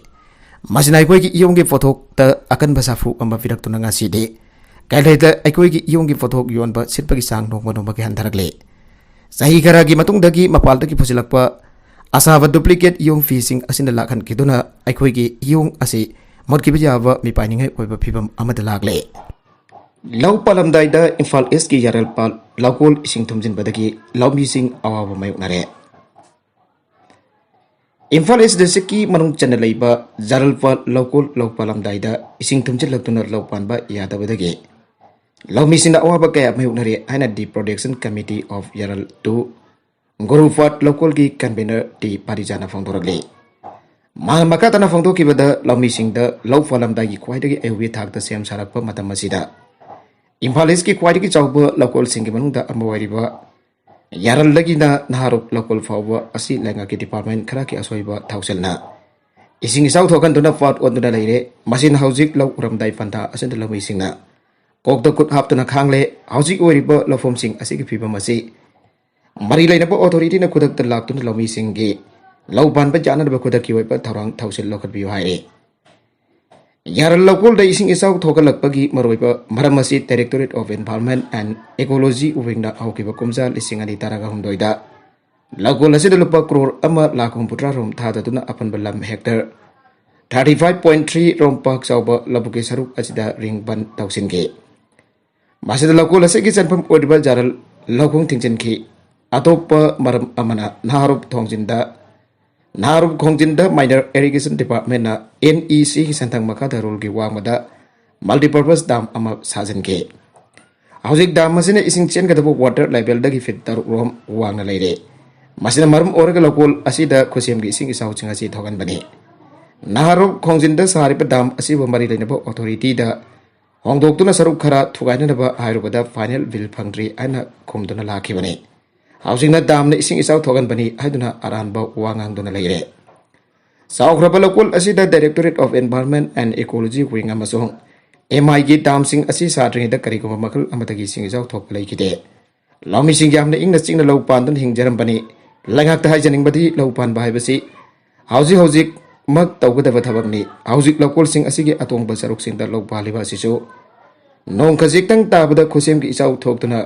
ꯃꯁꯤꯅ ꯑꯩꯈꯣꯏꯒꯤ ꯏꯌꯣꯡꯒꯤ ꯄꯣꯠꯊꯣꯛꯇ ꯑꯀꯟꯕ ꯁꯥꯐꯨ ꯑꯃ ꯄꯤꯔꯛꯇꯨꯅ ꯉꯁꯤꯗꯤ ꯀꯩꯊꯦꯜꯗ ꯑꯩꯈꯣꯏꯒꯤ ꯏꯌꯣꯡꯒꯤ ꯄꯣꯠꯊꯣꯛ ꯌꯣꯟꯕ ꯁꯤꯠꯄꯒꯤ ꯆꯥꯡ ꯅꯣꯡꯃ ꯅꯣꯡꯃꯒꯤ ꯍꯟꯊꯔꯛꯂꯤ꯫ ꯆꯍꯤ ꯈꯔꯒꯤ ꯃꯇꯨꯡꯗꯒꯤ ꯃꯄꯥꯟꯗꯒꯤ ꯄꯨꯁꯤꯜꯂꯛꯄ ꯑꯁꯥꯕ duplicate ꯏꯌꯣꯡ ꯐꯤꯁꯤꯡ ꯑꯁꯤꯅ ꯂꯥꯛꯍꯟꯈꯤꯗꯨꯅ ꯑꯩꯈꯣꯏꯒꯤ ꯏꯌꯣꯡ ꯑꯁꯤ ꯃꯨꯠꯈꯤꯕ ꯌꯥꯕ ꯃꯤꯄꯥꯏꯅꯤꯡꯉꯥꯏ ꯑꯣꯏꯕ ꯐꯤꯕꯝ ꯑꯃꯗ ꯂꯥꯛꯂꯦ꯫ ꯂꯧ ꯄꯥꯜꯂꯝꯗꯥꯏꯗ ꯏꯝꯐꯥꯜ ꯏꯁꯀꯤ ꯌꯥꯔꯜꯄꯥꯜ ꯂꯧꯀꯣꯜ ꯏꯁꯤꯡ ꯊꯨꯝꯖꯤꯟꯕꯗꯒꯤ ꯂꯧꯃꯤꯁꯤꯡ ꯑꯋꯥꯕ ꯃꯥꯌꯣꯛꯅꯔꯦ꯫ ꯏꯝꯐꯥꯜ ꯏꯁ ꯗꯤꯁꯇ꯭ꯔꯤꯛꯀꯤ ꯃꯅꯨꯡ ꯆꯟꯅ ꯂꯩꯕ ꯌꯥꯔꯜꯄꯥꯜ ꯂꯧꯀꯣꯜ ꯂꯧ ꯄꯥꯜꯂꯝꯗꯥꯏꯗ ꯏꯁꯤꯡ ꯊꯨꯝꯖꯤꯜꯂꯛꯇꯨꯅ ꯂꯧ ꯄꯥꯟꯕ ꯌꯥꯗꯕꯗꯒꯤ ꯂꯧꯃꯤꯁꯤꯡꯅ ꯑꯋꯥꯕ ꯀꯌꯥ ꯃꯥꯌꯣꯛꯅꯔꯦ ꯍꯥꯏꯅ The Protection Committee of Yaral two ꯒꯨꯔꯨꯄꯥꯠ ꯂꯧꯀꯣꯜꯒꯤ convener ꯇꯤ ꯄꯥꯔꯤꯖꯥꯅ ꯐꯣꯡꯗꯣꯔꯛꯂꯤ꯫ ꯃꯍꯥꯛꯅ ꯃꯈꯥ ꯇꯥꯅ ꯐꯣꯡꯗꯣꯛꯈꯤꯕꯗ, ꯂꯧꯃꯤꯁꯤꯡꯗ ꯂꯧ ꯄꯥꯜꯂꯝꯗꯥꯏꯒꯤ ꯈ꯭ꯋꯥꯏꯗꯒꯤ ꯑꯌꯨꯕꯤ ꯊꯥꯛꯇ ꯁꯦꯝ ꯁꯥꯔꯛꯄ ꯃꯇꯝ ꯑꯁꯤꯗ ꯏꯝꯐꯥꯜ ꯏꯁꯀꯤ ꯈ꯭ꯋꯥꯏꯗꯒꯤ ꯆꯥꯎꯕ ꯂꯧꯀꯣꯜꯁꯤꯡꯒꯤ ꯃꯅꯨꯡꯗ ꯑꯃ ꯑꯣꯏꯔꯤꯕ ꯌꯥꯔꯜꯗꯒꯤꯅ ꯅꯍꯥꯔꯣꯞ ꯂꯧꯀꯣꯜ ꯐꯥꯎꯕ ꯑꯁꯤ ꯂꯩꯉꯥꯛꯀꯤ ꯗꯤꯄꯥꯔꯠꯃꯦꯟ ꯈꯔꯒꯤ ꯑꯁꯣꯏꯕ ꯊꯧꯁꯤꯜꯅ ꯏꯁꯤꯡ ꯏꯆꯥꯎ ꯊꯣꯛꯍꯟꯗꯨꯅ ꯄꯥꯠ ꯑꯣꯟꯗꯨꯅ ꯂꯩꯔꯦ꯫ ꯃꯁꯤꯅ ꯍꯧꯖꯤꯛ ꯂꯧ ꯎꯔꯝꯗꯥꯏ ꯄꯟꯊꯥ ꯑꯁꯤꯗ ꯂꯧꯃꯤꯁꯤꯡꯅ ꯀꯣꯛꯇ ꯈꯨꯠ ꯍꯥꯞꯇꯨꯅ ꯈꯥꯡꯂꯦ꯫ ꯍꯧꯖꯤꯛ ꯑꯣꯏꯔꯤꯕ ꯂꯧꯐꯝꯁꯤꯡ ꯑꯁꯤꯒꯤ ꯐꯤꯕꯝ ꯑꯁꯤ ꯃꯔꯤ ꯂꯩꯅꯕ ꯑꯣꯊꯣꯔꯤꯇꯤꯅ ꯈꯨꯗꯛꯇ ꯂꯥꯛꯇꯨꯅ ꯂꯧꯃꯤꯁꯤꯡꯒꯤ ꯂꯧ ꯄꯥꯟꯕ ꯌꯥꯅꯅꯕ ꯈꯨꯗꯛꯀꯤ ꯑꯣꯏꯕ ꯊꯧꯔꯥꯡ ꯊꯧꯁꯤꯜ ꯂꯧꯈꯠꯄꯤꯌꯨ ꯍꯥꯏꯔꯦ꯫ ꯌꯥꯔꯜ ꯂꯧꯀꯣꯜꯗ ꯏꯁꯤꯡ ꯏꯆꯥꯎ ꯊꯣꯛꯍꯜꯂꯛꯄꯒꯤ ꯃꯔꯨꯑꯣꯏꯕ ꯃꯔꯝ ꯑꯁꯤ Directorate of Environment and Ecology ꯋꯤꯡꯅ ꯍꯧꯈꯤꯕ ꯀꯨꯝꯖꯥ ꯂꯤꯁꯤꯡ ꯑꯅꯤ ꯇꯔꯥꯒ ꯍꯨꯝꯗꯣꯏꯗ ꯂꯧꯀꯣꯜ ꯑꯁꯤꯗ ꯂꯨꯄꯥ ꯀ꯭ꯔꯣꯔ ꯑꯃ ꯂꯥꯈ ꯍꯨꯝꯐꯨꯇꯔꯥ ꯔꯣꯝ ꯊꯥꯗꯗꯨꯅ ꯑꯄꯨꯟꯕ ꯂꯝ hectare thirty five point three ꯔꯣꯝ ꯄꯥꯛ ꯆꯥꯎꯕ ꯂꯧꯕꯨꯛꯀꯤ ꯁꯔꯨꯛ ꯑꯁꯤꯗ ꯔꯤꯡ ꯕꯟ ꯇꯧꯁꯤꯟꯈꯤ꯫ ꯃꯁꯤꯗ ꯂꯧꯀꯣꯜ ꯑꯁꯤꯒꯤ ꯆꯪꯐꯝ ꯑꯣꯏꯔꯤꯕ ꯖꯥꯔꯜ ꯂꯧꯈꯣꯡ ꯊꯤꯡꯖꯤꯟꯈꯤ꯫ ꯑꯇꯣꯞꯄ ꯃꯔꯝ ꯑꯃꯅ ꯅꯍꯥꯔꯣꯞ ꯊꯣꯡꯖꯤꯟꯗ ꯅꯍꯥꯔꯣꯞ ꯈꯣꯡꯖꯤꯟꯗ ꯃꯥꯏꯅꯔ ꯏꯔꯤꯒꯦꯁꯟ ꯗꯤꯄꯥꯔꯠꯃꯦꯟꯅ ꯑꯦꯟ ꯏ ꯁꯤꯒꯤ ꯁꯦꯟꯊꯪ ꯃꯈꯥꯗ ꯔꯨꯔꯜꯒꯤ ꯋꯥꯡꯃꯗ ꯃꯜꯇꯤꯄꯔꯄꯁ ꯗꯥꯝ ꯑꯃ ꯁꯥꯖꯤꯟꯈꯤ꯫ ꯍꯧꯖꯤꯛ ꯗꯥꯝ ꯑꯁꯤꯅ ꯏꯁꯤꯡ ꯆꯦꯟꯒꯗꯕ ꯋꯥꯇꯔ ꯂꯦꯚꯦꯜꯗꯒꯤ ꯐꯤꯠ ꯇꯔꯨꯛ ꯔꯣꯝ ꯋꯥꯡꯅ ꯂꯩꯔꯦ꯫ ꯃꯁꯤꯅ ꯃꯔꯝ ꯑꯣꯏꯔꯒ ꯂꯧꯀꯣꯜ ꯑꯁꯤꯗ ꯈꯨꯁꯦꯝꯒꯤ ꯏꯁꯤꯡ ꯏꯆꯥꯎꯁꯤꯡ ꯑꯁꯤ ꯊꯣꯛꯍꯟꯕꯅꯤ꯫ ꯅꯍꯥꯔꯣꯞ ꯈꯣꯡꯖꯤꯟꯗ ꯁꯥꯔꯤꯕ ꯗꯥꯝ ꯑꯁꯤꯕꯨ ꯃꯔꯤ ꯂꯩꯅꯕ ꯑꯣꯊꯣꯔꯤꯇꯤꯗ ꯍꯣꯡꯗꯣꯛꯇꯨꯅ ꯁꯔꯨꯛ ꯈꯔ ꯊꯨꯒꯥꯏꯅꯅꯕ ꯍꯥꯏꯔꯨꯕꯗ ꯐꯥꯏꯅꯦꯜ ꯕꯤꯜ ꯐꯪꯗ꯭ꯔꯤ ꯍꯥꯏꯅ ꯈꯨꯝꯗꯨꯅ ꯂꯥꯛꯈꯤꯕꯅꯤ꯫ ꯍꯧꯖꯤꯛꯅ ꯗꯥꯝꯅ ꯏꯁꯤꯡ ꯏꯆꯥꯎ ꯊꯣꯛꯍꯟꯕꯅꯤ ꯍꯥꯏꯗꯨꯅ ꯑꯔꯥꯟꯕ ꯋꯥ ꯉꯥꯡꯗꯨꯅ ꯂꯩꯔꯦ꯫ ꯆꯥꯎꯈ꯭ꯔꯕ ꯂꯧꯀꯣꯜ ꯑꯁꯤꯗ Directorate of Environment and Ecology wing ꯑꯃꯁꯨꯡ ꯑꯦꯝ ꯑꯥꯏꯒꯤ ꯗꯥꯝꯁꯤꯡ ꯑꯁꯤ ꯁꯥꯗ꯭ꯔꯤꯉꯩꯗ ꯀꯔꯤꯒꯨꯝꯕ ꯃꯈꯜ ꯑꯃꯠꯇꯒꯤ ꯏꯁꯤꯡ ꯏꯆꯥꯎ ꯊꯣꯛꯄ ꯂꯩꯈꯤꯗꯦ꯫ ꯂꯧꯃꯤꯁꯤꯡ ꯌꯥꯝꯅ ꯏꯪꯅ ꯆꯤꯛꯅ ꯂꯧ ꯄꯥꯟꯗꯨꯅ ꯍꯤꯡꯖꯔꯝꯕꯅꯤ꯫ ꯂꯩꯉꯥꯛꯇ ꯍꯥꯏꯖꯅꯤꯡꯕꯗꯤ ꯂꯧ ꯄꯥꯟꯕ ꯍꯥꯏꯕꯁꯤ ꯍꯧꯖꯤꯛ ꯍꯧꯖꯤꯛꯃꯛ ꯇꯧꯒꯗꯕ ꯊꯕꯛꯅꯤ꯫ ꯍꯧꯖꯤꯛ ꯂꯧꯀꯣꯜꯁꯤꯡ ꯑꯁꯤꯒꯤ ꯑꯇꯣꯡꯕ ꯁꯔꯨꯛꯁꯤꯡꯗ ꯂꯧ ꯄꯥꯜꯂꯤꯕ ꯑꯁꯤꯁꯨ ꯅꯣꯡ ꯈꯖꯤꯛꯇꯪ ꯇꯥꯕꯗ ꯈꯨꯠꯁꯦꯝꯒꯤ ꯏꯆꯥꯎ ꯊꯣꯛꯇꯨꯅ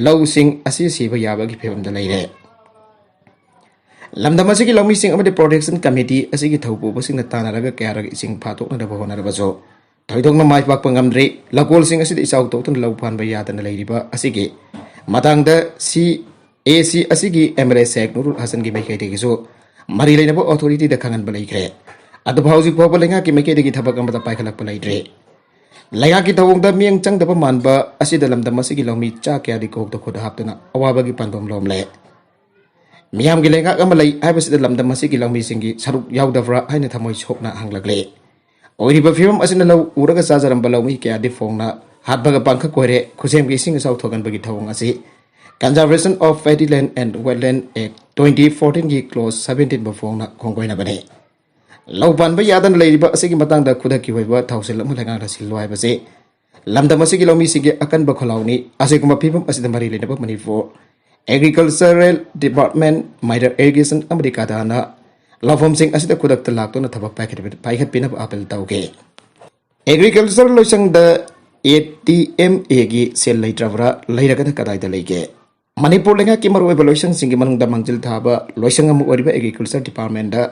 ꯂꯧꯁꯤꯡ ꯑꯁꯤ ꯁꯤꯕ ꯌꯥꯕꯒꯤ ꯐꯤꯕꯝꯗ ꯂꯩꯔꯦ꯫ ꯂꯝꯗꯝ ꯑꯁꯤꯒꯤ ꯂꯧꯃꯤꯁꯤꯡ ꯑꯃꯗꯤ ꯄ꯭ꯔꯣꯇꯦꯛꯁꯟ ꯀꯃꯤꯇꯤ ꯑꯁꯤꯒꯤ ꯊꯧꯄꯨꯕꯁꯤꯡꯅ ꯇꯥꯟꯅꯔꯒ ꯀꯌꯥꯔꯛ ꯏꯁꯤꯡ ꯐꯥꯗꯣꯛꯅꯅꯕ ꯍꯣꯠꯅꯔꯕꯁꯨ ꯊꯣꯏꯗꯣꯛꯅ ꯃꯥꯏ ꯄꯥꯛꯄ ꯉꯝꯗ꯭ꯔꯤ꯫ ꯂꯧꯀꯣꯜꯁꯤꯡ ꯑꯁꯤꯗ ꯏꯆꯥꯎ ꯊꯣꯛꯇꯨꯅ ꯂꯧ ꯄꯥꯟꯕ ꯌꯥꯗꯅ ꯂꯩꯔꯤꯕ ꯑꯁꯤꯒꯤ ꯃꯇꯥꯡꯗ ꯁꯤ ꯑꯦ ꯁꯤ ꯑꯁꯤꯒꯤ ꯑꯦꯝ ꯑꯦꯜ ꯑꯦ ꯁꯦꯈ ꯅꯨꯔꯨꯜ ꯍꯁꯟꯒꯤ ꯃꯥꯏꯀꯩꯗꯒꯤꯁꯨ ꯃꯔꯤ ꯂꯩꯅꯕ ꯑꯣꯊꯣꯔꯤꯇꯤꯗ ꯈꯪꯍꯟꯕ ꯂꯩꯈ꯭ꯔꯦ꯫ ꯑꯗꯨꯕꯨ ꯍꯧꯖꯤꯛ ꯐꯥꯎꯕ ꯂꯩꯉꯥꯛꯀꯤ ꯃꯥꯏꯀꯩꯗꯒꯤ ꯊꯕꯛ ꯑꯃꯠꯇ ꯄꯥꯏꯈꯠꯂꯛꯄ ꯂꯩꯇ꯭ꯔꯤ꯫ ꯂꯩꯉꯥꯛꯀꯤ ꯊꯧꯑꯣꯡꯗ ꯃꯤꯠꯌꯦꯡ ꯆꯪꯗꯕ ꯃꯥꯟꯕ ꯑꯁꯤꯗ ꯂꯝꯗꯝ ꯑꯁꯤꯒꯤ ꯂꯧꯃꯤ ꯆꯥ ꯀꯌꯥꯗꯤ ꯀꯣꯛꯇ ꯈꯨꯠ ꯍꯥꯞꯇꯨꯅ ꯑꯋꯥꯕꯒꯤ ꯄꯥꯟꯗꯝ ꯂꯣꯝꯂꯦ꯫ ꯃꯤꯌꯥꯝꯒꯤ ꯂꯩꯉꯥꯛ ꯑꯃ ꯂꯩ ꯍꯥꯏꯕꯁꯤꯗ ꯂꯝꯗꯝ ꯑꯁꯤꯒꯤ ꯂꯧꯃꯤꯁꯤꯡꯒꯤ ꯁꯔꯨꯛ ꯌꯥꯎꯗꯕ꯭ꯔꯥ ꯍꯥꯏꯅ ꯊꯃꯣꯏ ꯁꯣꯛꯅ ꯍꯪꯂꯛꯂꯦ꯫ ꯑꯣꯏꯔꯤꯕ ꯐꯤꯕꯝ ꯑꯁꯤꯅ ꯂꯧ ꯎꯔꯒ ꯆꯥꯖꯔꯝꯕ ꯂꯧꯃꯤ ꯀꯌꯥꯗꯤ ꯐꯣꯡꯅ ꯍꯥꯠꯄꯒ ꯄꯥꯡꯈꯛ ꯑꯣꯏꯔꯦ꯫ ꯈꯨꯠꯁꯦꯝꯒꯤ ꯏꯁꯤꯡ ꯏꯆꯥꯎ ꯊꯣꯛꯍꯟꯕꯒꯤ ꯊꯧꯑꯣꯡ ꯑꯁꯤ Conservation of Paddy Land and Wetland Act twenty fourteen ꯒꯤ clause seventeen ꯕꯨ ꯐꯣꯡꯅ ꯈꯣꯡꯒꯣꯏꯅꯕꯅꯤ꯫ ꯂꯧ ꯄꯥꯟꯕ ꯌꯥꯗꯅ ꯂꯩꯔꯤꯕ ꯑꯁꯤꯒꯤ ꯃꯇꯥꯡꯗ ꯈꯨꯗꯛꯀꯤ ꯑꯣꯏꯕ ꯊꯧꯁꯤꯜ ꯑꯃ ꯂꯩꯉꯥꯛꯅ ꯁꯤꯜꯂꯨ ꯍꯥꯏꯕꯁꯤ ꯂꯝꯗꯝ ꯑꯁꯤꯒꯤ ꯂꯧꯃꯤꯁꯤꯡꯒꯤ ꯑꯀꯟꯕ ꯈꯣꯜꯂꯥꯎꯅꯤ꯫ ꯑꯁꯤꯒꯨꯝꯕ ꯐꯤꯕꯝ ꯑꯁꯤꯗ ꯃꯔꯤ ꯂꯩꯅꯕ ꯃꯅꯤꯄꯨꯔ Agricultural Department, ꯃꯥꯏꯗꯔ ꯏꯔꯤꯒꯦꯁꯟ ꯑꯃꯗꯤ ꯀꯥꯗꯥꯅ ꯂꯧꯐꯝꯁꯤꯡ ꯑꯁꯤꯗ ꯈꯨꯗꯛꯇ ꯂꯥꯛꯇꯨꯅ ꯊꯕꯛ ꯄꯥꯏꯈꯠꯄꯤ-, ꯄꯥꯏꯈꯠꯄꯤꯅꯕ ꯑꯥꯄꯤꯜ ꯇꯧꯈꯤ꯫ ꯑꯦꯒ꯭ꯔꯤꯀꯜꯆꯔ ꯂꯣꯏꯁꯪꯗ ꯑꯦ ꯇꯤ ꯑꯦꯝ ꯑꯦꯒꯤ ꯁꯦꯜ ꯂꯩꯇ꯭ꯔꯕ꯭ꯔꯥ? ꯂꯩꯔꯒꯅ ꯀꯗꯥꯏꯗ ꯂꯩꯒꯦ? ꯃꯅꯤꯄꯨꯔ ꯂꯩꯉꯥꯛꯀꯤ ꯃꯔꯨꯑꯣꯏꯕ ꯂꯣꯏꯁꯪꯁꯤꯡꯒꯤ ꯃꯅꯨꯡꯗ ꯃꯥꯡꯖꯤꯜ ꯊꯥꯕ ꯂꯣꯏꯁꯪ ꯑꯃ ꯑꯣꯏꯔꯤꯕ ꯑꯦꯒ꯭ꯔꯤꯀꯜꯆꯔ ꯗꯤꯄꯥꯔꯠꯃꯦꯟꯗ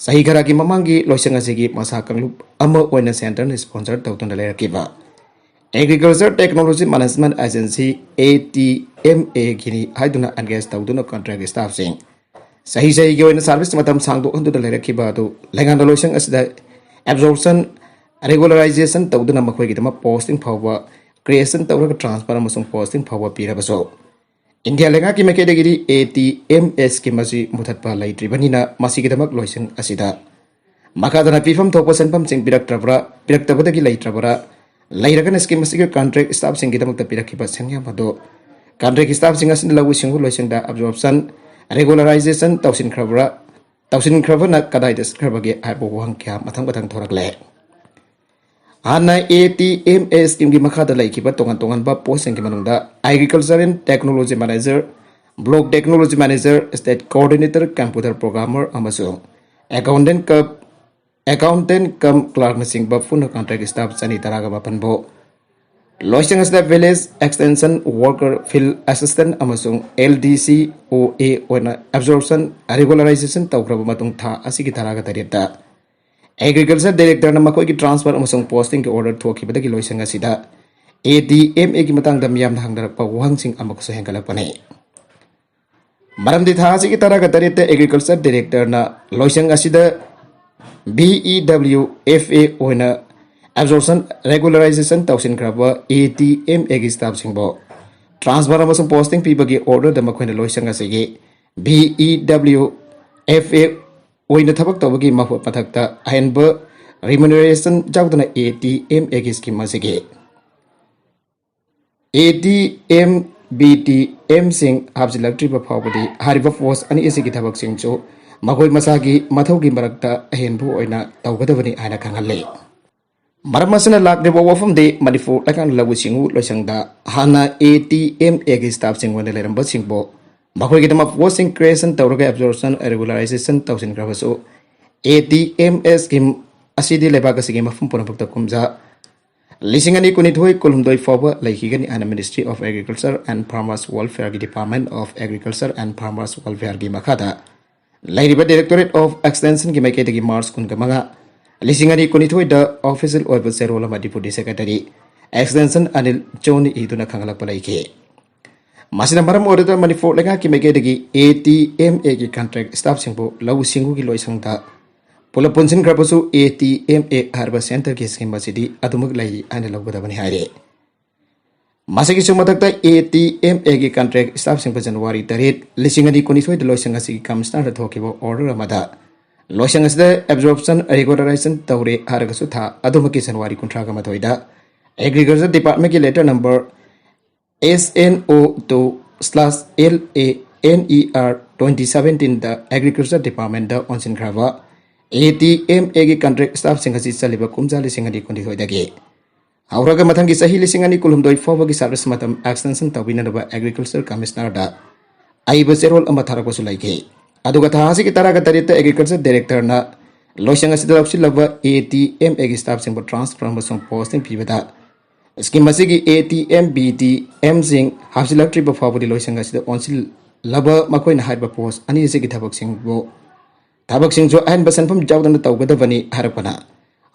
ꯆꯍꯤ ꯈꯔꯒꯤ ꯃꯃꯥꯡꯒꯤ ꯂꯣꯏꯁꯪ ꯑꯁꯤꯒꯤ ꯃꯁꯥ ꯀꯥꯡꯂꯨꯞ ꯑꯃ ꯑꯣꯏꯅ ꯁꯦꯟꯇꯔꯅ ꯁ꯭ꯄꯣꯟꯁꯔ ꯇꯧꯗꯨꯅ ꯂꯩꯔꯛꯈꯤꯕ agriculture technology management agency, A T M ꯑꯦꯒꯤꯅꯤ ꯍꯥꯏꯗꯨꯅ ꯑꯦꯟꯒꯦꯖ ꯇꯧꯗꯨꯅ ꯀꯟꯇ꯭ꯔꯦꯛ ꯁ꯭ꯇꯥꯐꯁꯤꯡ ꯆꯍꯤ ꯆꯍꯤꯒꯤ ꯑꯣꯏꯅ ꯁꯥꯔꯚꯤꯁ ꯃꯇꯝ ꯁꯥꯡꯗꯣꯛꯍꯟꯗꯨꯅ ꯂꯩꯔꯛꯈꯤꯕ ꯑꯗꯨ ꯂꯩꯉꯥꯛꯅ ꯂꯣꯏꯁꯪ ꯑꯁꯤꯗ ꯑꯦꯕꯖꯣꯔꯞꯁꯟ, ꯔꯦꯒꯨꯂꯔꯥꯏꯖꯦꯁꯟ ꯇꯧꯗꯨꯅ ꯃꯈꯣꯏꯒꯤꯗꯃꯛ ꯄꯣꯁꯇꯤꯡ ꯐꯥꯎꯕ, ꯀ꯭ꯔꯤꯌꯦꯁꯟ ꯇꯧꯔꯒ ꯇ꯭ꯔꯥꯟꯁꯐꯔ ꯑꯃꯁꯨꯡ ꯄꯣꯁꯇꯤꯡ ꯐꯥꯎꯕ ꯄꯤꯔꯕꯁꯨ, ꯏꯟꯗꯤꯌꯥ ꯂꯩꯉꯥꯛꯀꯤ ꯃꯥꯏꯀꯩꯗꯒꯤꯗꯤ A T M A scheme ꯑꯁꯤ ꯃꯨꯊꯠꯄ ꯂꯩꯇ꯭ꯔꯤꯕꯅꯤꯅ ꯃꯁꯤꯒꯤꯗꯃꯛ ꯂꯣꯏꯁꯪ ꯑꯁꯤꯗ ꯃꯈꯥ ꯇꯥꯅ ꯄꯤꯐꯝ ꯊꯣꯛꯄ ꯁꯦꯟꯐꯝꯁꯤꯡ ꯄꯤꯔꯛꯇ꯭ꯔꯕ꯭ꯔꯥ, ꯄꯤꯔꯛꯇꯕꯗꯒꯤ ꯂꯩꯇ꯭ꯔꯕ꯭ꯔꯥ, ꯂꯩꯔꯒꯅ ꯁ꯭ꯀꯤꯝ ꯑꯁꯤꯒꯤ ꯀꯟꯇ꯭ꯔꯦꯛ ꯁ꯭ꯇꯥꯐꯁꯤꯡꯒꯤꯗꯃꯛꯇ ꯄꯤꯔꯛꯈꯤꯕ ꯁꯦꯟꯌꯥꯝ ꯑꯗꯨ ꯀꯟꯇ꯭ꯔꯦꯛ ꯁ꯭ꯇꯥꯐꯁꯤꯡ ꯑꯁꯤꯅ ꯂꯧꯎ ꯁꯤꯡꯎ ꯂꯣꯏꯁꯪꯗ ꯑꯦꯕꯖꯣꯔꯞꯁꯟ, ꯔꯦꯒꯨꯂꯔꯥꯏꯖꯦꯁꯟ ꯇꯧꯁꯤꯟꯈ꯭ꯔꯕ꯭ꯔꯥ, ꯇꯧꯁꯤꯟꯈ꯭ꯔꯕꯅ ꯀꯗꯥꯏꯗ ꯆꯠꯈ꯭ꯔꯕꯒꯦ ꯍꯥꯏꯕ ꯋꯥꯍꯪ ꯀꯌꯥ ꯃꯊꯪ ꯃꯊꯪ ꯊꯣꯔꯛꯂꯦ꯫ ꯍꯥꯟꯅ ꯑꯦ ꯇꯤ ꯑꯦꯝ ꯑꯦ ꯁ꯭ꯀꯤꯝꯒꯤ ꯃꯈꯥꯗ ꯂꯩꯈꯤꯕ ꯇꯣꯉꯥꯟ ꯇꯣꯉꯥꯟꯕ ꯄꯣꯁꯁꯤꯡꯒꯤ ꯃꯅꯨꯡꯗ Agriculture and Technology Manager, Block Technology Manager, State Coordinator, Computer Programmer ꯑꯃꯁꯨꯡ Accountant cum, Accountant cum Clerkꯅꯆꯤꯡꯕ ꯄꯨꯟꯅ ꯀꯟꯇ꯭ꯔꯦꯛ ꯁ꯭ꯇꯥꯐ ꯆꯅꯤ ꯇꯔꯥꯒ ꯃꯥꯄꯟꯕꯨ ꯂꯣꯏꯁꯪ ꯑꯁꯤꯗ Village Extension Worker, Field Assistant ꯑꯃꯁꯨꯡ ꯑꯦꯜ ꯗꯤ ꯁꯤ ꯑꯣ ꯑꯦ ꯑꯣꯏꯅ ꯑꯦꯕꯖꯣꯔꯞꯁꯟ, ꯔꯦꯒꯨꯂꯔꯥꯏꯖꯦꯁꯟ ꯇꯧꯈ꯭ꯔꯕ ꯃꯇꯨꯡ ꯊꯥ ꯑꯁꯤꯒꯤ ꯇꯔꯥꯒ ꯇꯔꯦꯠꯇ ꯑꯦꯒ꯭ꯔꯤꯀꯜꯆꯔ ꯗꯥꯏꯔꯦꯛꯇꯔꯅ ꯃꯈꯣꯏꯒꯤ ꯇ꯭ꯔꯥꯟꯁꯐꯔ ꯑꯃꯁꯨꯡ ꯄꯣꯁꯇꯤꯡꯒꯤ ꯑꯣꯔꯗꯔ ꯊꯣꯛꯈꯤꯕꯗꯒꯤ ꯂꯣꯏꯁꯪ ꯑꯁꯤꯗ ꯑꯦ ꯇꯤ ꯑꯦꯝ ꯑꯦꯒꯤ ꯃꯇꯥꯡꯗ ꯃꯤꯌꯥꯝꯅ ꯍꯪꯅꯔꯛꯄ ꯋꯥꯍꯪꯁꯤꯡ ꯑꯃꯨꯛꯀꯁꯨ ꯍꯦꯟꯒꯠꯂꯛꯄꯅꯤ꯫ ꯃꯔꯝꯗꯤ ꯊꯥ ꯑꯁꯤꯒꯤ ꯇꯔꯥꯒ ꯇꯔꯦꯠꯇ ꯑꯦꯒ꯭ꯔꯤꯀꯜꯆꯔ ꯗꯥꯏꯔꯦꯛꯇꯔꯅ ꯂꯣꯏꯁꯪ ꯑꯁꯤꯗ V E W F A ꯑꯣꯏꯅ ꯑꯦꯕꯖꯣꯔꯞꯁꯟ, ꯔꯦꯒꯨꯂꯔꯥꯏꯖꯦꯁꯟ ꯇꯧꯁꯤꯟꯈ꯭ꯔꯕ ꯑꯦ ꯇꯤ ꯑꯦꯝ ꯑꯦꯒꯤ ꯁ꯭ꯇꯥꯐꯁꯤꯡꯕꯨ ꯇ꯭ꯔꯥꯟꯁꯐꯔ ꯑꯃꯁꯨꯡ ꯄꯣꯁꯇꯤꯡ ꯄꯤꯕꯒꯤ ꯑꯣꯔꯗꯔꯗ ꯃꯈꯣꯏꯅ ꯂꯣꯏꯁꯪ ꯑꯁꯤꯒꯤ V E W F A ꯑꯣꯏꯅ ꯊꯕꯛ ꯇꯧꯕꯒꯤ ꯃꯍꯨꯠ ꯃꯊꯛꯇ ꯑꯍꯦꯟꯕ ꯔꯤꯃꯨꯅꯔꯦꯁꯟ ꯌꯥꯎꯗꯅ ꯑꯦ ꯇꯤ ꯑꯦꯝ ꯑꯦꯒꯤ ꯁ꯭ꯀꯤꯝ ꯑꯁꯤꯒꯤ A T M B T ꯑꯦꯝꯁꯤꯡ ꯍꯥꯞꯆꯤꯜꯂꯛꯇ꯭ꯔꯤꯕ ꯐꯥꯎꯕꯗꯤ ꯍꯥꯏꯔꯤꯕ ꯄꯣꯁ ꯑꯅꯤ ꯑꯁꯤꯒꯤ ꯊꯕꯛꯁꯤꯡꯁꯨ ꯃꯈꯣꯏ ꯃꯁꯥꯒꯤ ꯃꯊꯧꯒꯤ ꯃꯔꯛꯇ ꯑꯍꯦꯟꯕ ꯑꯣꯏꯅ ꯇꯧꯒꯗꯕꯅꯤ ꯍꯥꯏꯅ ꯈꯪꯍꯜꯂꯤ꯫ ꯃꯔꯝ ꯑꯁꯤꯅ ꯂꯥꯛꯂꯤꯕ ꯋꯥꯐꯝꯗꯤ ꯃꯅꯤꯄꯨꯔ ꯂꯩꯉꯥꯛꯅ ꯂꯧꯎ ꯁꯤꯡꯎ ꯂꯣꯏꯁꯪꯗ ꯍꯥꯟꯅ ꯑꯦ ꯇꯤ ꯑꯦꯝ ꯑꯦꯒꯤ ꯁ꯭ꯇꯥꯐꯁꯤꯡ ꯑꯣꯏꯅ ꯂꯩꯔꯝꯕꯁꯤꯡꯕꯨ ꯃꯈꯣꯏꯒꯤꯗꯃꯛ ꯄꯣꯁꯁꯤꯡ ꯀ꯭ꯔꯤꯌꯦꯁꯟ ꯇꯧꯔꯒ ꯑꯦꯕꯖꯣꯔꯞꯁꯟ ꯔꯤꯒꯨꯂꯔꯥꯏꯖꯦꯁꯟ ꯇꯧꯁꯤꯟꯈ꯭ꯔꯕꯁꯨ A T M A scheme ꯑꯁꯤꯗꯤ ꯂꯩꯕꯥꯛ ꯑꯁꯤꯒꯤ ꯃꯐꯝ ꯄꯨꯝꯅꯃꯛꯇ ꯀꯨꯝꯖꯥ ꯂꯤꯁꯤꯡ ꯑꯅꯤ ꯀꯨꯟꯅꯤꯊꯣꯏ ꯀꯨꯟꯍꯨꯝꯗꯣꯏ ꯐꯥꯎꯕ ꯂꯩꯈꯤꯒꯅꯤ ꯍꯥꯏꯅ Ministry of Agriculture and Farmers Welfareꯒꯤ Department of Agriculture and Farmers Welfareꯒꯤ ꯃꯈꯥꯗ ꯂꯩꯔꯤꯕ Directorate of Extensionꯒꯤ ꯃꯥꯏꯀꯩꯗꯒꯤ ꯃꯥꯔꯆ ꯀꯨꯟꯒ ꯃꯉꯥ, ꯂꯤꯁꯤꯡ ꯑꯅꯤ ꯀꯨꯟꯅꯤꯊꯣꯏꯗ official ꯑꯣꯏꯕ ꯆꯦꯔꯣꯜ ꯑꯃ Deputy Secretary Extension ꯑꯅꯤꯜ ꯆꯣꯟꯅ ꯏꯗꯨꯅ ꯈꯪꯍꯜꯂꯛꯄ ꯂꯩꯈꯤ꯫ ꯃꯁꯤꯅ ꯃꯔꯝ ꯑꯣꯏꯔꯒ ꯃꯅꯤꯄꯨꯔ ꯂꯩꯉꯥꯛꯀꯤ ꯃꯥꯏꯀꯩꯗꯒꯤ ꯑꯦ ꯇꯤ ꯑꯦꯝ ꯑꯦꯒꯤ contract staffꯁꯤꯡꯕꯨ ꯂꯧꯎ ꯁꯤꯡꯎꯒꯤ ꯂꯣꯏꯁꯪꯗ ꯄꯨꯂꯞ ꯄꯨꯟꯁꯤꯟꯈ꯭ꯔꯕꯁꯨ ꯑꯦ ꯇꯤ ꯑꯦꯝ ꯑꯦ ꯍꯥꯏꯔꯤꯕ centreꯒꯤ scheme ꯑꯁꯤꯗꯤ ꯑꯗꯨꯃꯛ ꯂꯩ ꯍꯥꯏꯅ ꯂꯧꯒꯗꯕꯅꯤ ꯍꯥꯏꯔꯤ꯫ ꯃꯁꯤꯒꯤꯁꯨ ꯃꯊꯛꯇ ꯑꯦ ꯇꯤ ꯑꯦꯝ ꯑꯦꯒꯤ contract staffꯁꯤꯡꯕꯨ ꯖꯅꯋꯥꯔꯤ ꯇꯔꯦꯠ, ꯂꯤꯁꯤꯡ ꯑꯅꯤ ꯀꯨꯟꯅꯤꯊꯣꯏꯗ ꯂꯣꯏꯁꯪ ꯑꯁꯤꯒꯤ commissionerꯗ ꯊꯣꯛꯈꯤꯕ order ꯑꯃꯗ ꯂꯣꯏꯁꯪ ꯑꯁꯤꯗ absorption regularization ꯇꯧꯔꯦ ꯍꯥꯏꯔꯒꯁꯨ ꯊꯥ ꯑꯗꯨꯃꯛꯀꯤ ꯖꯅꯋꯥꯔꯤ ꯀꯨꯟꯊ꯭ꯔꯥꯒ ꯃꯥꯊꯣꯏꯗ Agriculture Departmentꯀꯤ letter number S N O two slash L A N E R twenty seventeenꯗ Agriculture Departmentꯗ ꯑꯣꯟꯁꯤꯟꯈ꯭ꯔꯕ ꯑꯦ ꯇꯤ ꯑꯦꯝ ꯑꯦꯒꯤ contract staffꯁꯤꯡ ꯑꯁꯤ ꯆꯠꯂꯤꯕ ꯀꯨꯝꯖꯥ ꯂꯤꯁꯤꯡ ꯑꯅꯤ ꯀꯨꯟꯅꯤꯊꯣꯏꯗꯒꯤ ꯍꯧꯔꯒ ꯃꯊꯪꯒꯤ ꯆꯍꯤ ꯂꯤꯁꯤꯡ ꯑꯅꯤ ꯀꯨꯟꯍꯨꯝꯗꯣꯏ ꯐꯥꯎꯕꯒꯤ service ꯃꯇꯝ extension ꯇꯧꯕꯤꯅꯅꯕ Agriculture Commissionerꯗ ꯑꯏꯕ ꯆꯦꯔꯣꯜ ꯑꯃ ꯊꯥꯔꯛꯄꯁꯨ ꯂꯩꯈꯤ꯫ ꯑꯗꯨꯒ ꯊꯥ ꯑꯁꯤꯒꯤ ꯇꯔꯥꯒ ꯇꯔꯦꯠꯇ Agriculture Directorꯅ ꯂꯣꯏꯁꯪ ꯑꯁꯤꯗ ꯂꯧꯁꯤꯜꯂꯕ ꯑꯦ ꯇꯤ ꯑꯦꯝ ꯑꯦꯒꯤ staffꯁꯤꯡꯕꯨ transfer ꯑꯃꯁꯨꯡ posting ꯄꯤꯕꯗ scheme ꯑꯁꯤꯒꯤ A T M, B T Mꯁꯤꯡ ꯍꯥꯞꯆꯤꯜꯂꯛꯇ꯭ꯔꯤꯕ ꯐꯥꯎꯕꯗꯤ ꯂꯣꯏꯁꯪ ꯑꯁꯤꯗ ꯑꯣꯟꯁꯤꯜꯂꯕ ꯃꯈꯣꯏꯅ ꯍꯥꯏꯔꯤꯕ post ꯑꯅꯤ ꯑꯁꯤꯒꯤ ꯊꯕꯛꯁꯤꯡꯕꯨ, ꯊꯕꯛꯁꯤꯡꯁꯨ ꯑꯍꯦꯟꯕ ꯁꯦꯟꯐꯝ ꯌꯥꯎꯗꯅ ꯇꯧꯒꯗꯕꯅꯤ ꯍꯥꯏꯔꯛꯄꯅ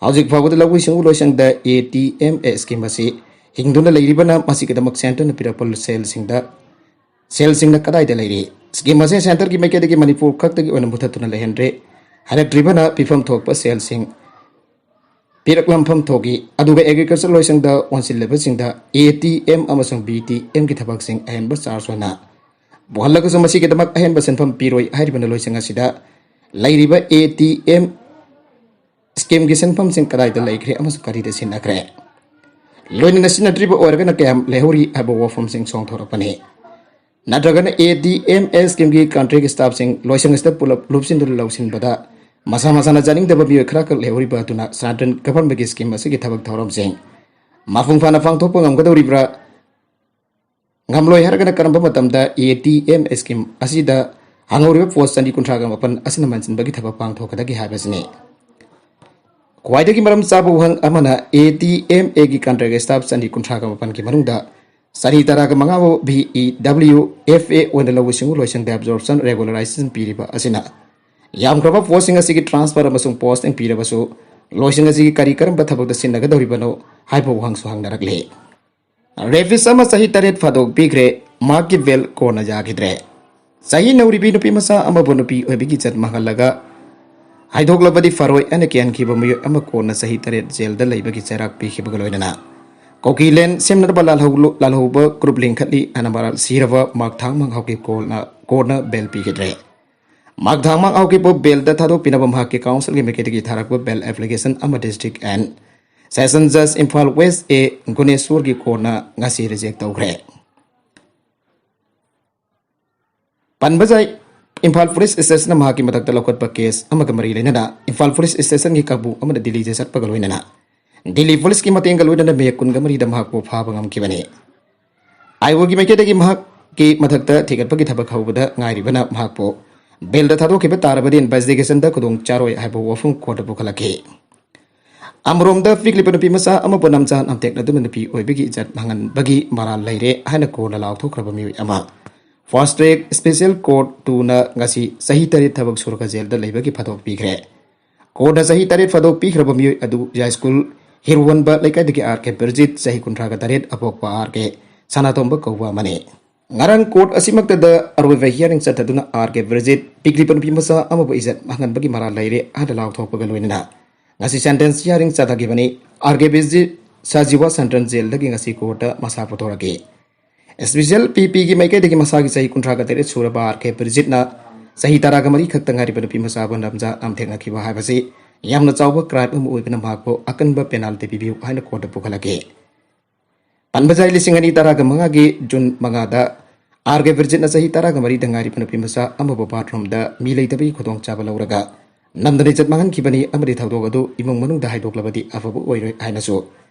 ꯍꯧꯖꯤꯛ ꯐꯥꯎꯕꯗ ꯂꯧꯎ ꯁꯤꯡꯎ ꯂꯣꯏꯁꯪꯗ A T M A scheme ꯑꯁꯤ ꯍꯤꯡꯗꯨꯅ ꯂꯩꯔꯤꯕꯅ ꯃꯁꯤꯒꯤꯗꯃꯛ centreꯅ ꯄꯤꯔꯛꯄ ꯁꯦꯜꯁꯤꯡꯗ, ꯁꯦꯜꯁꯤꯡꯅ ꯀꯗꯥꯏꯗ ꯂꯩꯔꯤ? Scheme ꯑꯁꯤ centreꯒꯤ ꯃꯥꯏꯀꯩꯗꯒꯤ ꯃꯅꯤꯄꯨꯔ ꯈꯛꯇꯒꯤ ꯑꯣꯏꯅ ꯃꯨꯊꯠꯇꯨꯅ ꯂꯩꯍꯟꯗ꯭ꯔꯦ꯫ ꯍꯥꯏꯔꯛꯇ꯭ꯔꯤꯕꯅ ꯄꯤꯐꯝ ꯊꯣꯛꯄ ꯁꯦꯜꯁꯤꯡ ꯄꯤꯔꯛꯂꯝꯐꯝ ꯊꯣꯛꯏ꯫ ꯑꯗꯨꯒ Agriculture ꯂꯣꯏꯁꯪꯗ ꯑꯣꯟꯁꯤꯜꯂꯤꯕꯁꯤꯡꯗ A T M ꯑꯃꯁꯨꯡ B T Mꯒꯤ ꯊꯕꯛꯁꯤꯡ ꯑꯍꯦꯟꯕ charge ꯑꯣꯏꯅ ꯄꯨꯍꯜꯂꯒꯁꯨ ꯃꯁꯤꯒꯤꯗꯃꯛ ꯑꯍꯦꯟꯕ ꯁꯦꯟꯐꯝ ꯄꯤꯔꯣꯏ ꯍꯥꯏꯔꯤꯕꯅ ꯂꯣꯏꯁꯪ ꯑꯁꯤꯗ ꯂꯩꯔꯤꯕ A T M schemeꯒꯤ ꯁꯦꯟꯐꯝꯁꯤꯡ ꯀꯗꯥꯏꯗ ꯂꯩꯈ꯭ꯔꯦ ꯑꯃꯁꯨꯡ ꯀꯔꯤꯗ ꯁꯤꯖꯤꯟꯅꯈ꯭ꯔꯦ? ꯂꯣꯏꯅꯅ ꯁꯤꯖꯤꯟꯅꯗ꯭ꯔꯤꯕ ꯑꯣꯏꯔꯒꯅ ꯀꯌꯥꯝ ꯂꯩꯍꯧꯔꯤ ꯍꯥꯏꯕ ꯋꯥꯐꯝꯁꯤꯡ ꯁꯣꯡꯊꯣꯔꯛꯄꯅꯤ꯫ ꯅꯠꯇ꯭ꯔꯒꯅ ADMA scheme ꯒꯤ contract staff ꯁꯤꯡ ꯂꯣꯏꯁꯪ ꯑꯁꯤꯗ ꯄꯨꯂꯞ ꯂꯨꯞꯁꯤꯟꯗꯨꯅ ꯂꯧꯁꯤꯟꯕꯗ ꯃꯁꯥ ꯃꯁꯥꯅ ꯆꯥꯅꯤꯡꯗꯕ ꯃꯤꯑꯣꯏ ꯈꯔꯈꯛ ꯂꯩꯍꯧꯔꯤꯕ ꯑꯗꯨꯅ ꯁꯅꯥꯇꯟ government ꯀꯤ scheme ꯑꯁꯤꯒꯤ ꯊꯕꯛ ꯊꯧꯔꯝꯁꯤꯡ ꯃꯄꯨꯡ ꯐꯥꯅ ꯄꯥꯡꯊꯣꯛꯄ ꯉꯝꯒꯗꯧꯔꯤꯕ꯭ꯔꯥ? ꯉꯝꯂꯣꯏ ꯍꯥꯏꯔꯒꯅ ꯀꯔꯝꯕ ꯃꯇꯝꯗ ADMA scheme ꯑꯁꯤꯗ ꯍꯥꯡꯍꯧꯔꯤꯕ post ꯆꯅꯤ ꯀꯨꯟꯊ꯭ꯔꯥꯒ ꯃꯥꯄꯟ ꯑꯁꯤꯅ ꯃꯟꯁꯤꯟꯕꯒꯤ ꯊꯕꯛ ꯄꯥꯡꯊꯣꯛꯀꯗꯒꯦ ꯍꯥꯏꯕꯁꯤꯅꯤ꯫ ꯈ꯭ꯋꯥꯏꯗꯒꯤ ꯃꯔꯝ ꯆꯥꯕ ꯋꯥꯍꯪ ꯑꯃꯅ ADMA ꯒꯤ contract staff ꯆꯅꯤ ꯀꯨꯟꯊ꯭ꯔꯥꯒ ꯃꯥꯄꯟꯒꯤ ꯃꯅꯨꯡꯗ ꯆꯅꯤ ꯇꯔꯥꯒ ꯃꯉꯥꯕꯨ VEWFA ꯑꯣꯏꯅ ꯂꯧꯎ ꯁꯤꯡꯎ ꯂꯣꯏꯁꯪꯗ absorption regularization ꯄꯤꯔꯤꯕ ꯑꯁꯤꯅ ꯌꯥꯝꯈ꯭ꯔꯕ post ꯁꯤꯡ ꯑꯁꯤꯒꯤ transfer ꯑꯃꯁꯨꯡ posting ꯄꯤꯔꯕꯁꯨ ꯂꯣꯏꯁꯪ ꯑꯁꯤꯒꯤ ꯀꯔꯤ ꯀꯔꯝꯕ ꯊꯕꯛꯇ ꯁꯤꯖꯤꯟꯅꯒꯗꯧꯔꯤꯕꯅꯣ ꯍꯥꯏꯕ ꯋꯥꯍꯪꯁꯨ ꯍꯪꯅꯔꯛꯂꯤ꯫ Rapist ꯑꯃ ꯆꯍꯤ ꯇꯔꯦꯠ ꯐꯥꯗꯣꯛ ꯄꯤꯈ꯭ꯔꯦ, ꯃꯍꯥꯛꯀꯤ bail ꯀꯣꯟꯅ ꯌꯥꯈꯤꯗ꯭ꯔꯦ꯫ ꯆꯍꯤ ꯅꯧꯔꯤꯕꯤ ꯅꯨꯄꯤ ꯃꯆꯥ ꯑꯃꯕꯨ ꯅꯨꯄꯤ ꯑꯣꯏꯕꯒꯤ ꯏꯖꯠ ꯃꯥꯡꯍꯜꯂꯒ ꯍꯥꯏꯗꯣꯛꯂꯕꯗꯤ ꯐꯔꯣꯏ ꯍꯥꯏꯅ ꯀꯤꯍꯟꯈꯤꯕ ꯃꯤꯑꯣꯏ ꯑꯃ ꯀꯣꯟꯅ ꯆꯍꯤ ꯇꯔꯦꯠ ꯖꯦꯜꯗ ꯂꯩꯕꯒꯤ ꯆꯩꯔꯥꯛ ꯄꯤꯈꯤꯕꯒ ꯂꯣꯏꯅꯅ ꯀꯣꯀꯤꯂꯦꯟ ꯁꯦꯝꯅꯅꯕ ꯂꯥꯜꯍꯧ-, ꯂꯥꯜꯍꯧꯕ group ꯂꯤꯡꯈꯠꯂꯤ ꯍꯥꯏꯅ ꯃꯔꯥꯜ ꯁꯤꯔꯕ ꯃꯥꯛ ꯊꯥꯡꯃꯥꯡ ꯍꯥꯎꯀꯤꯞ ꯀꯣꯟꯅ, ꯀꯣꯟꯅ bail ꯄꯤꯈꯤꯗ꯭ꯔꯦ꯫ ꯃꯥꯛ ꯊꯥꯡꯃꯥꯡ ꯍꯥꯎꯀꯤꯞꯄꯨ bail ꯗ ꯊꯥꯗꯣꯛꯄꯤꯅꯕ ꯃꯍꯥꯛꯀꯤ council ꯒꯤ ꯃꯥꯏꯀꯩꯗꯒꯤ ꯊꯥꯔꯛꯄ bail application ꯑꯃ District and Session Judge Imphal West A ꯒꯨꯅꯦꯁꯣꯔꯒꯤ ꯀꯣꯟꯅ ꯉꯁꯤ reject ꯇꯧꯈ꯭ꯔꯦ꯫ ꯄꯟꯕ ꯌꯥꯏ, ꯏꯝꯐꯥꯜ police station ꯅ ꯃꯍꯥꯛꯀꯤ ꯃꯊꯛꯇ ꯂꯧꯈꯠꯄ case ꯑꯃꯒ ꯃꯔꯤ ꯂꯩꯅꯅ ꯏꯝꯐꯥꯜ police station ꯒꯤ ꯀꯥꯡꯕꯨ ꯑꯃꯅ ꯗꯤꯜꯂꯤꯗ ꯆꯠꯄꯒ ꯂꯣꯏꯅꯅ ꯗꯤꯜꯂꯤ police ꯀꯤ ꯃꯇꯦꯡꯒ ꯂꯣꯏꯅꯅ ꯃꯦ ꯀꯨꯟꯒ ꯃꯔꯤꯗ ꯃꯍꯥꯛꯄꯨ ꯐꯥꯕ ꯉꯝꯈꯤꯕꯅꯤ꯫ ꯑꯥꯏ ꯑꯣ ꯒꯤ ꯃꯥꯏꯀꯩꯗꯒꯤ ꯃꯍꯥꯛꯀꯤ ꯃꯊꯛꯇ ꯊꯤꯒꯠꯄꯒꯤ ꯊꯕꯛ ꯍꯧꯕꯗ ꯉꯥꯏꯔꯤꯕꯅ ꯃꯍꯥꯛꯄꯨ bail ꯗ ꯊꯥꯗꯣꯛꯈꯤꯕ ꯇꯥꯔꯕꯗꯤ investigation ꯗ ꯈꯨꯗꯣꯡ ꯆꯥꯔꯣꯏ ꯍꯥꯏꯕ ꯋꯥꯐꯝ court ꯇ ꯄꯨꯈꯠꯂꯛꯈꯤ꯫ ꯑꯃꯔꯣꯝꯗ ꯄꯤꯛꯂꯤꯕ ꯅꯨꯄꯤ ꯃꯆꯥ ꯑꯃꯕꯨ ꯅꯝꯖꯥ ꯅꯝꯊꯦꯛꯅꯗꯨꯅ ꯅꯨꯄꯤ ꯑꯣꯏꯕꯒꯤ ꯏꯖꯠ ꯃꯥꯡꯍꯟꯕꯒꯤ ꯃꯔꯥꯜ ꯂꯩꯔꯦ ꯍꯥꯏꯅ ꯀꯣꯟꯅ ꯂꯥꯎꯊꯣꯛꯈ꯭ꯔꯕ ꯃꯤꯑꯣꯏ ꯑꯃ fast track special court two ꯅ ꯉꯁꯤ ꯆꯍꯤ ꯇꯔꯦꯠ ꯊꯕꯛ ꯁꯨꯔꯒ ꯖꯦꯜꯗ ꯂꯩꯕꯒꯤ ꯐꯥꯗꯣꯛ ꯄꯤꯈ꯭ꯔꯦ꯫ Court ꯅ ꯆꯍꯤ ꯇꯔꯦꯠ ꯐꯥꯗꯣꯛ ꯄꯤꯈ꯭ꯔꯕ ꯃꯤꯑꯣꯏ ꯑꯗꯨ ꯌꯥꯏꯁ꯭ꯀꯨꯜ ꯍꯤꯔꯨꯋꯟꯕ ꯂꯩꯀꯥꯏꯗꯒꯤ ꯑꯥꯔ ꯀꯦ ꯕꯤꯔꯖꯤꯠ, ꯆꯍꯤ ꯀꯨꯟꯊ꯭ꯔꯥꯒ ꯇꯔꯦꯠ, ꯑꯄꯣꯛꯄ ꯑꯥꯔ ꯀꯦ ꯁꯅꯥꯇꯣꯝꯕ ꯀꯧꯕ ꯑꯃꯅꯤ꯫ ꯉꯔꯥꯡ court ꯑꯁꯤꯃꯛꯇꯗ ꯑꯔꯣꯏꯕ hearing ꯆꯠꯊꯗꯨꯅ ꯑꯥꯔ ꯀꯦ ꯕꯤꯔꯖꯤꯠ ꯄꯤꯛꯂꯤꯕ ꯅꯨꯄꯤ ꯃꯆꯥ ꯑꯃꯕꯨ ꯏꯖꯠ ꯃꯥꯡꯍꯟꯕꯒꯤ ꯃꯔꯥꯜ ꯂꯩꯔꯦ ꯍꯥꯏꯅ ꯂꯥꯎꯊꯣꯛꯄꯒ ꯂꯣꯏꯅꯅ ꯉꯁꯤ sentence hearing ꯆꯠꯊꯈꯤꯕꯅꯤ꯫ R K ꯕꯤꯔꯖꯤꯠ ꯁꯥꯖꯤꯋꯥ Central Jail ꯗꯒꯤ ꯉꯁꯤ court ꯇ ꯃꯁꯥ ꯄꯨꯊꯣꯔꯛꯈꯤ꯫ Special P P ꯒꯤ ꯃꯥꯏꯀꯩꯗꯒꯤ ꯃꯁꯥꯒꯤ ꯆꯍꯤ ꯀꯨꯟꯊ꯭ꯔꯥꯒ ꯇꯔꯦꯠ ꯁꯨꯔꯕ ꯑꯥꯔ ꯀꯦ ꯕꯤꯔꯖꯤꯠꯅ ꯆꯍꯤ ꯇꯔꯥꯒ ꯃꯔꯤ ꯈꯛꯇ ꯉꯥꯏꯔꯤꯕ ꯅꯨꯄꯤ ꯃꯆꯥꯕꯨ ꯅꯝꯖꯥ ꯅꯝꯊꯦꯛꯅꯈꯤꯕ ꯍꯥꯏꯕꯁꯤ ꯌꯥꯝꯅ ꯆꯥꯎꯕ crime ꯑꯃ ꯑꯣꯏꯕꯅ ꯃꯍꯥꯛꯄꯨ ꯑꯀꯟꯕ penalty ꯄꯤꯕꯤꯌꯨ ꯍꯥꯏꯅ court ꯇ ꯄꯨꯈꯠꯂꯛꯈꯤ꯫ ꯄꯟꯕꯖꯥꯏ ꯂꯤꯁꯤꯡ ꯑꯅꯤ ꯇꯔꯥꯒ ꯃꯉꯥꯒꯤ ꯖꯨꯟ ꯃꯉꯥꯗ ꯑꯥꯔ ꯀꯦ ꯕꯤꯔꯖꯤꯠꯅ ꯆꯍꯤ ꯇꯔꯥꯒ ꯃꯔꯤꯗ ꯉꯥꯏꯔꯤꯕ ꯅꯨꯄꯤ ꯃꯆꯥ ꯑꯃꯕꯨ ꯕꯥꯊꯔꯨꯝꯗ ꯃꯤ ꯂꯩꯇꯕꯒꯤ ꯈꯨꯗꯣꯡꯆꯥꯕ ꯂꯧꯔꯒ ꯅꯝꯗꯅ ꯏꯖꯠ ꯃꯥꯡꯍꯟꯈꯤꯕꯅꯤ ꯑꯃꯗꯤ ꯊꯧꯗꯣꯛ ꯑꯗꯨ ꯏꯃꯨꯡ ꯃꯅꯨꯡꯗ ꯍꯥꯏꯗꯣꯛꯂꯕꯗꯤ ꯑꯐꯕ ꯑꯣꯏꯔꯣꯏ ꯍꯥꯏꯅꯁꯨ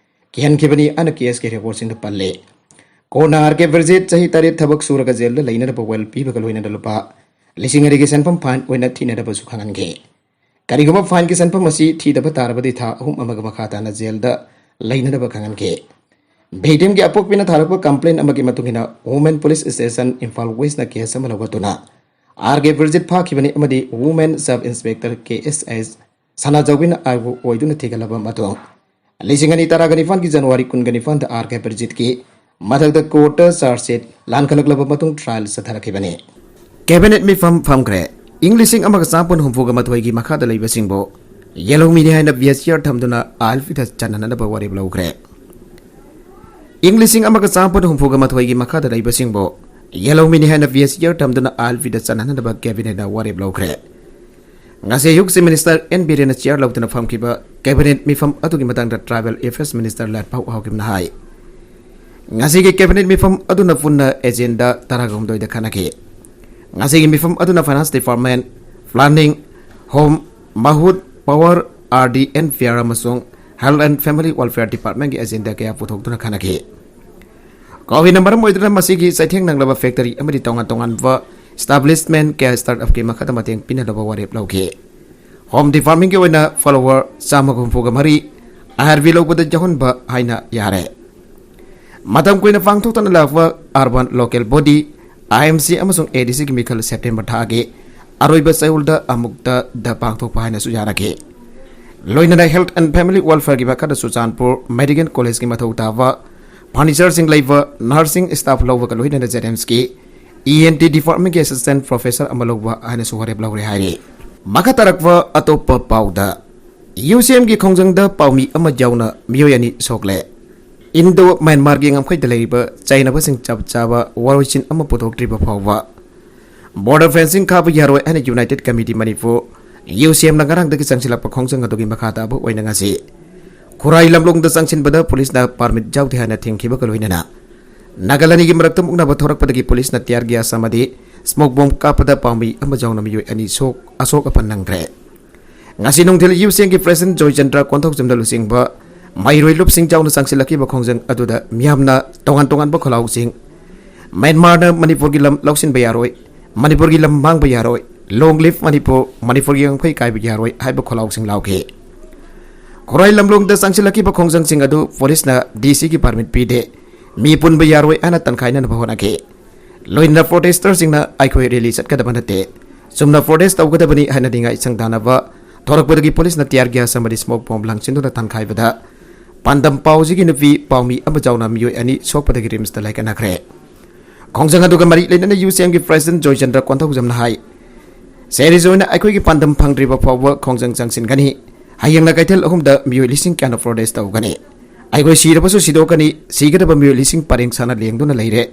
ꯀꯤꯍꯟꯈꯤꯕꯅꯤ ꯑꯅ ꯀꯦ ꯑꯦꯁ ꯀꯦ ꯔꯦꯀꯣꯔꯗꯁꯤꯡꯗ ꯄꯜꯂꯤ꯫ ꯀꯣꯟꯅ ꯑꯥꯔ ꯀꯦ ꯕꯤꯔꯖꯤꯠ ꯆꯍꯤ ꯇꯔꯦꯠ ꯊꯕꯛ ꯁꯨꯔꯒ ꯖꯦꯜꯗ ꯂꯩꯅꯅꯕ ꯋꯦꯜ ꯄꯤꯕꯒ ꯂꯣꯏꯅꯅ ꯂꯨꯄꯥ ꯂꯤꯁꯤꯡ ꯑꯅꯤꯒꯤ ꯁꯦꯟꯐꯝ ꯐꯥꯏꯟ ꯑꯣꯏꯅ ꯊꯤꯅꯅꯕꯁꯨ ꯈꯪꯍꯟꯈꯤ꯫ ꯀꯔꯤꯒꯨꯝꯕ ꯐꯥꯏꯟꯒꯤ ꯁꯦꯟꯐꯝ ꯑꯁꯤ ꯊꯤꯗꯕ ꯇꯥꯔꯕꯗꯤ ꯊꯥ ꯑꯍꯨꯝ ꯑꯃꯒ ꯃꯈꯥ ꯇꯥꯅ ꯖꯦꯜꯗ ꯂꯩꯅꯅꯕ ꯈꯪꯍꯟꯈꯤ꯫ ꯚꯤꯛꯇꯤꯝꯒꯤ ꯑꯄꯣꯛꯄꯤꯅ ꯊꯥꯔꯛꯄ ꯀꯝꯄ꯭ꯂꯦꯟ ꯑꯃꯒꯤ ꯃꯇꯨꯡ ꯏꯟꯅ ꯋꯨꯃꯦꯟ ꯄꯨꯂꯤꯁ ꯁ꯭ꯇꯦꯁꯟ ꯏꯝꯐꯥꯜ ꯋꯦꯁꯅ ꯀꯦꯁ ꯑꯃ ꯂꯧꯈꯠꯇꯨꯅ ꯑꯥꯔ ꯀꯦ ꯕꯤꯔꯖꯤꯠ ꯐꯥꯈꯤꯕꯅꯤ ꯑꯃꯗꯤ women sub inspector K S S ꯁꯅꯥꯖꯥꯎꯕꯤꯅ ꯑꯥꯏ ꯑꯣ ꯑꯣꯏꯗꯨꯅ ꯊꯤꯒꯠꯂꯕ ꯃꯇꯨꯡ ꯂꯤꯁꯤꯡ ꯑꯅꯤ ꯇꯔꯥꯒ ꯅꯤꯄꯥꯟꯒꯤ ꯖꯅꯋꯥꯔꯤ ꯀꯨꯟꯒ ꯅꯤꯄꯥꯟꯗ ꯑꯥꯔ ꯀꯦ ꯕꯤꯔꯖꯤꯠꯀꯤ ꯃꯊꯛꯇ ꯀꯣꯔꯠꯇ ꯆꯥꯔꯖ ꯁꯤꯠ ꯂꯥꯟꯈꯠꯂꯛꯂꯕ ꯃꯇꯨꯡ ꯇ꯭ꯔꯥꯏꯜ ꯆꯠꯊꯔꯛꯈꯤꯕꯅꯤ꯫ ꯀꯦꯕꯤꯅꯦꯠ ꯃꯤꯐꯝ ꯐꯝꯈ꯭ꯔꯦ꯫ ꯏꯪ ꯂꯤꯁꯤꯡ ꯑꯃꯒ ꯆꯥꯃꯥꯄꯟ ꯍꯨꯝꯐꯨꯒ ꯃꯥꯊꯣꯏꯒꯤ ꯃꯈꯥꯗ ꯂꯩꯕꯁꯤꯡꯕꯨ ꯌꯦꯜꯍꯧꯃꯤꯅꯤ ꯍꯥꯏꯅ ꯕꯤ ꯑꯦꯁ ꯏꯌꯔ ꯊꯝꯗꯨꯅ ꯑꯥꯏ ꯑꯦꯜ ꯄꯤꯗ ꯆꯠꯅꯅꯕ ꯋꯥꯔꯦꯞ ꯂꯧꯈ꯭ꯔꯦ꯫ ꯏꯪ ꯂꯤꯁꯤꯡ ꯑꯃꯒ ꯆꯥꯃꯥꯄꯟ ꯍꯨꯝꯐꯨꯒ ꯃꯥꯊꯣꯏꯒꯤ ꯃꯈꯥꯗ ꯂꯩꯕꯁꯤꯡꯕꯨ ꯌꯦꯜꯍꯧꯃꯤꯅꯤ ꯍꯥꯏꯅ ꯕꯤ ꯑꯦꯁ ꯏꯌꯔ ꯊꯝꯗꯨꯅ ꯑꯥꯏ ꯑꯦꯜ ꯄꯤꯗ ꯆꯠꯅꯅꯕ ꯀꯦꯕꯤꯅꯦꯠꯅ ꯋꯥꯔꯦꯞ ꯂꯧꯈ꯭ꯔꯦ꯫ ꯉꯁꯤ ꯑꯌꯨꯛ ꯆꯤꯐ ꯃꯤꯅꯤꯁꯇꯔ ꯑꯦꯟ ꯕꯤꯔꯦꯟꯅ ꯆꯤꯌꯥꯔ ꯂꯧꯗꯨꯅ ꯐꯝꯈꯤꯕ ꯀꯦꯕꯤꯅꯦꯠ ꯃꯤꯐꯝ ꯑꯗꯨꯒꯤ ꯃꯇꯥꯡꯗ ꯇ꯭ꯔꯥꯏꯕꯦꯜ ꯑꯦꯐꯤꯌꯔꯁ ꯃꯤꯅꯤꯁꯇꯔ ꯂꯥꯠꯄꯥꯎ ꯑꯍꯥꯎꯀꯤꯝꯅ ꯍꯥꯏ꯫ ꯉꯁꯤꯒꯤ ꯀꯦꯕꯤꯅꯦꯠ ꯃꯤꯐꯝ ꯑꯗꯨꯅ ꯄꯨꯟꯅ ꯑꯦꯖꯦꯟꯗꯥ ꯇꯔꯥꯒ ꯍꯨꯝꯗꯣꯏꯗ ꯈꯟꯅꯈꯤ꯫ ꯉꯁꯤꯒꯤ ꯃꯤꯐꯝ ꯑꯗꯨꯅ ꯐꯥꯏꯅꯥꯟꯁ ꯗꯤꯄꯥꯔꯠꯃꯦꯟ, ꯄ꯭ꯂꯥꯅꯤꯡ, ꯍꯣꯝ, ꯃꯍꯨꯠ, ꯄꯥꯋꯔ, ꯑꯥꯔ ꯗꯤ ꯑꯦꯟ ꯐꯤꯌꯥꯔ ꯑꯃꯁꯨꯡ ꯍꯦꯜꯊ ꯑꯦꯟ ꯐꯦꯃꯤꯂꯤ ꯋꯦꯜꯐꯤꯌꯥꯔ ꯗꯤꯄꯥꯔꯠꯃꯦꯟꯒꯤ ꯑꯦꯖꯦꯟꯗꯥ ꯀꯌꯥ ꯄꯨꯊꯣꯛꯇꯨꯅ ꯈꯟꯅꯈꯤ꯫ ꯀꯣꯚꯤꯗꯅ ꯃꯔꯝ ꯑꯣꯏꯗꯨꯅ ꯃꯁꯤꯒꯤ ꯆꯩꯊꯦꯡ ꯅꯪꯂꯕ ꯐꯦꯛꯇꯔꯤ ꯑꯃꯗꯤ ꯇꯣꯉꯥꯟ ꯇꯣꯉꯥꯟꯕ ꯏꯁꯇꯥꯕ꯭ꯂꯤꯁꯃꯦꯟ ꯀꯌꯥ ꯁ꯭ꯇꯥꯔꯠ ꯑꯞꯀꯤ ꯃꯈꯥꯗ ꯃꯇꯦꯡ ꯄꯤꯅꯅꯕ ꯋꯥꯔꯦꯞ ꯂꯧꯈꯤ꯫ ꯍꯣꯝ ꯗꯤꯄꯥꯔꯠꯃꯦꯟꯒꯤ ꯑꯣꯏꯅ ꯐꯣꯂꯣꯋꯔ ꯆꯥꯝꯃꯒ ꯍꯨꯝꯐꯨꯒ ꯃꯔꯤ ꯑꯥꯏ ꯑꯥꯔ ꯕꯤ ꯂꯧꯕꯗ ꯌꯥꯎꯍꯟꯕ ꯍꯥꯏꯅ ꯌꯥꯔꯦ꯫ ꯃꯇꯝ ꯀꯨꯏꯅ ꯄꯥꯡꯊꯣꯛꯇꯅ ꯂꯥꯛꯄ ꯑꯔꯕꯥꯟ ꯂꯣꯀꯦꯜ ꯕꯣꯗꯤ, ꯑꯥꯏ ꯑꯦꯝ ꯁꯤ ꯑꯃꯁꯨꯡ ꯑꯦ ꯗꯤ ꯁꯤꯒꯤ ꯃꯤꯈꯜ ꯁꯦꯞꯇꯦꯝꯕꯔ ꯊꯥꯒꯤ ꯑꯔꯣꯏꯕ ꯆꯌꯣꯜꯗ ꯑꯃꯨꯛꯇꯗ ꯄꯥꯡꯊꯣꯛꯄ ꯍꯥꯏꯅꯁꯨ ꯌꯥꯅꯈꯤ꯫ ꯂꯣꯏꯅꯅ ꯍꯦꯜꯊ ꯑꯦꯟ ꯐꯦꯃꯤꯂꯤ ꯋꯦꯜꯐꯤꯌꯥꯔꯒꯤ ꯃꯈꯥꯗ ꯆꯨꯔꯆꯥꯟꯄꯨꯔ ꯃꯦꯗꯤꯀꯦꯜ ꯀꯣꯂꯦꯖꯀꯤ ꯃꯊꯧ ꯇꯥꯕ ꯐꯔꯅꯤꯆꯔꯁꯤꯡ ꯂꯩꯕ ꯅꯔꯁꯤꯡ ꯁ꯭ꯇꯥꯐ ꯂꯧꯕꯒ ꯂꯣꯏꯅꯅ ꯖꯦꯅꯤꯝꯁꯀꯤ ꯏ ꯑꯦꯟ ꯇꯤ ꯗꯤꯄꯥꯔꯠꯃꯦꯟꯒꯤ ꯑꯦꯁꯤꯁꯇꯦꯟꯠ ꯄ꯭ꯔꯣꯐꯦꯁꯔ ꯑꯃ ꯂꯧꯕ ꯍꯥꯏꯅꯁꯨ ꯋꯥꯔꯦꯞ ꯂꯧꯔꯦ ꯍꯥꯏꯔꯤ꯫ ꯃꯈꯥ ꯇꯥꯔꯛꯄ ꯑꯇꯣꯞꯄ ꯄꯥꯎꯗ, ꯌꯨ ꯁꯤ ꯑꯦꯝꯒꯤ ꯈꯣꯡꯖꯪꯗ ꯄꯥꯎꯃꯤ ꯑꯃ ꯌꯥꯎꯅ ꯃꯤꯑꯣꯏ ꯑꯅꯤ ꯁꯣꯛꯂꯦ꯫ ꯏꯟꯗꯣ ꯃ꯭ꯌꯥꯟꯃꯥꯔꯒꯤ ꯉꯝꯈꯩꯗ ꯂꯩꯔꯤꯕ ꯆꯩꯅꯕꯁꯤꯡ ꯆꯞ ꯆꯥꯕ ꯋꯥꯔꯣꯏꯁꯤꯟ ꯑꯃ ꯄꯨꯊꯣꯛꯇ꯭ꯔꯤꯕ ꯐꯥꯎꯕ ꯕꯣꯔꯗꯔ ꯐꯦꯟꯁꯤꯡ ꯈꯥꯕ ꯌꯥꯔꯣꯏ ꯍꯥꯏꯅ ꯌꯨꯅꯥꯏꯇꯦꯗ ꯀꯃꯤꯇꯤ ꯃꯅꯤꯄꯨꯔ, ꯌꯨ ꯁꯤ ꯑꯦꯝꯅ ꯉꯔꯥꯡꯗꯒꯤ ꯆꯪꯁꯤꯜꯂꯛꯄ ꯈꯣꯡꯖꯪ ꯑꯗꯨꯒꯤ ꯃꯈꯥ ꯇꯥꯕ ꯑꯣꯏꯅ ꯉꯁꯤ ꯈꯨꯔꯥꯏ ꯂꯝꯂꯣꯡꯗ ꯆꯪꯁꯤꯟꯕꯗ ꯄꯨꯂꯤꯁꯅ ꯄꯥꯔꯃꯤꯠ ꯌꯥꯎꯗꯦ ꯍꯥꯏꯅ ꯊꯤꯡꯈꯤꯕꯒ ꯂꯣꯏꯅꯅ ꯅꯥꯒꯜ ꯑꯅꯤꯒꯤ ꯃꯔꯛꯇ ꯃꯨꯛꯅꯕ ꯊꯣꯔꯛꯄꯗꯒꯤ ꯄꯨꯂꯤꯁꯅ ꯇꯤꯌꯥꯔ ꯒ꯭ꯌꯥꯁ ꯑꯃꯗꯤ ꯁ꯭ꯃꯣꯛ ꯕꯣꯝ ꯀꯥꯞꯄꯗ ꯄꯥꯎꯃꯤ ꯑꯃ ꯌꯥꯎꯅ ꯃꯤꯑꯣꯏ ꯑꯅꯤ ꯁꯣꯛ ꯑꯁꯣꯛ ꯑꯄꯟ ꯅꯪꯈ꯭ꯔꯦ꯫ ꯉꯁꯤ ꯅꯨꯡꯊꯤꯜ ꯌꯨ ꯁꯤ ꯑꯦꯝꯒꯤ ꯄ꯭ꯔꯦꯁꯤꯗꯦꯟꯠ ꯖꯣꯏꯆꯟꯗ꯭ꯔ ꯀꯣꯟꯊꯧꯖꯝꯅ ꯂꯨꯆꯤꯡꯕ ꯃꯍꯩꯔꯣꯏ ꯂꯨꯞꯁꯤꯡ ꯌꯥꯎꯅ ꯆꯪꯁꯤꯜꯂꯛꯈꯤꯕ ꯈꯣꯡꯖꯪ ꯑꯗꯨꯗ ꯃꯤꯌꯥꯝꯅ ꯇꯣꯉꯥꯟ ꯇꯣꯉꯥꯟꯕ ꯈꯣꯜꯂꯥꯎꯁꯤꯡ, ꯃ꯭ꯌꯥꯟꯃꯥꯔꯅ ꯃꯅꯤꯄꯨꯔꯒꯤ ꯂꯝ ꯂꯧꯁꯤꯟꯕ ꯌꯥꯔꯣꯏ, ꯃꯅꯤꯄꯨꯔꯒꯤ ꯂꯝ ꯃꯥꯡꯕ ꯌꯥꯔꯣꯏ, ꯂꯣꯡ ꯂꯤꯚ ꯃꯅꯤꯄꯨꯔ, ꯃꯅꯤꯄꯨꯔꯒꯤ ꯉꯝꯈꯩ ꯀꯥꯏꯕ ꯌꯥꯔꯣꯏ ꯍꯥꯏꯕ ꯈꯣꯜꯂꯥꯎꯁꯤꯡ ꯂꯥꯎꯈꯤ꯫ ꯈꯨꯔꯥꯏ ꯂꯝꯂꯣꯡꯗ ꯆꯪꯁꯤꯜꯂꯛꯈꯤꯕ ꯈꯣꯡꯖꯪꯁꯤꯡ ꯑꯗꯨ ꯄꯨꯂꯤꯁꯅ ꯗꯤ ꯁꯤꯒꯤ ꯄꯥꯔꯃꯤꯠ ꯄꯤꯗꯦ, ꯃꯤ ꯄꯨꯟꯕ ꯌꯥꯔꯣꯏ ꯍꯥꯏꯅ ꯇꯟꯈꯥꯏꯅꯅꯕ ꯍꯣꯠꯅꯈꯤ꯫ ꯂꯣꯏꯅꯅ ꯄ꯭ꯔꯣꯇꯦꯁꯇꯔꯁꯤꯡꯅ ꯑꯩꯈꯣꯏ ꯔꯦꯂꯤ ꯆꯠꯀꯗꯕ ꯅꯠꯇꯦ, ꯆꯨꯝꯅ ꯄ꯭ꯔꯣꯇꯦꯁ ꯇꯧꯒꯗꯕꯅꯤ ꯍꯥꯏꯅ ꯅꯤꯡꯉꯥꯏ ꯁꯪꯗꯥꯅꯕ ꯊꯣꯔꯛꯄꯗꯒꯤ ꯄꯨꯂꯤꯁꯅ ꯇꯤꯌꯥꯔ ꯒ꯭ꯌꯥꯁ ꯑꯃꯗꯤ ꯁ꯭ꯃꯣꯛ ꯕꯣꯝ ꯂꯪꯁꯤꯟꯗꯨꯅ ꯇꯟꯈꯥꯏꯕꯗ ꯄꯥꯟꯗꯝ ꯄꯥꯎꯁꯤꯒꯤ ꯅꯨꯄꯤ ꯄꯥꯎꯃꯤ ꯑꯃ ꯌꯥꯎꯅ ꯃꯤꯑꯣꯏ ꯑꯅꯤ ꯁꯣꯛꯄꯗꯒꯤ ꯔꯤꯝꯁꯇ ꯂꯥꯏꯀꯠꯅꯈ꯭ꯔꯦ꯫ ꯈꯣꯡꯖꯪ ꯑꯗꯨꯒ ꯃꯔꯤ ꯂꯩꯅꯅ ꯌꯨ ꯁꯤ ꯑꯦꯝꯒꯤ ꯄ꯭ꯔꯦꯁꯤꯗꯦꯟꯠ ꯖꯣꯏꯆꯟꯗ꯭ꯔ ꯀꯣꯟꯊꯧꯖꯝꯅ ꯍꯥꯏ, ꯁꯦꯔꯤꯁ ꯑꯣꯏꯅ ꯑꯩꯈꯣꯏꯒꯤ ꯄꯥꯟꯗꯝ ꯐꯪꯗ꯭ꯔꯤꯕ ꯐꯥꯎꯕ ꯈꯣꯡꯖꯪ ꯆꯪꯁꯤꯟꯒꯅꯤ꯫ ꯍꯌꯦꯡꯅ ꯀꯩꯊꯦꯜ ꯑꯍꯨꯝꯗ ꯃꯤꯑꯣꯏ ꯂꯤꯁꯤꯡ ꯀꯌꯥꯅ ꯄ꯭ꯔꯣꯇꯦꯁ ꯇꯧꯒꯅꯤ꯫ ꯑꯩꯈꯣꯏ ꯁꯤꯔꯕꯁꯨ ꯁꯤꯗꯣꯛꯀꯅꯤ, ꯁꯤꯒꯗꯕ ꯃꯤꯑꯣꯏ ꯂꯤꯁꯤꯡ ꯄꯔꯦꯡ ꯁꯥꯅ ꯂꯦꯡꯗꯨꯅ ꯂꯩꯔꯦ꯫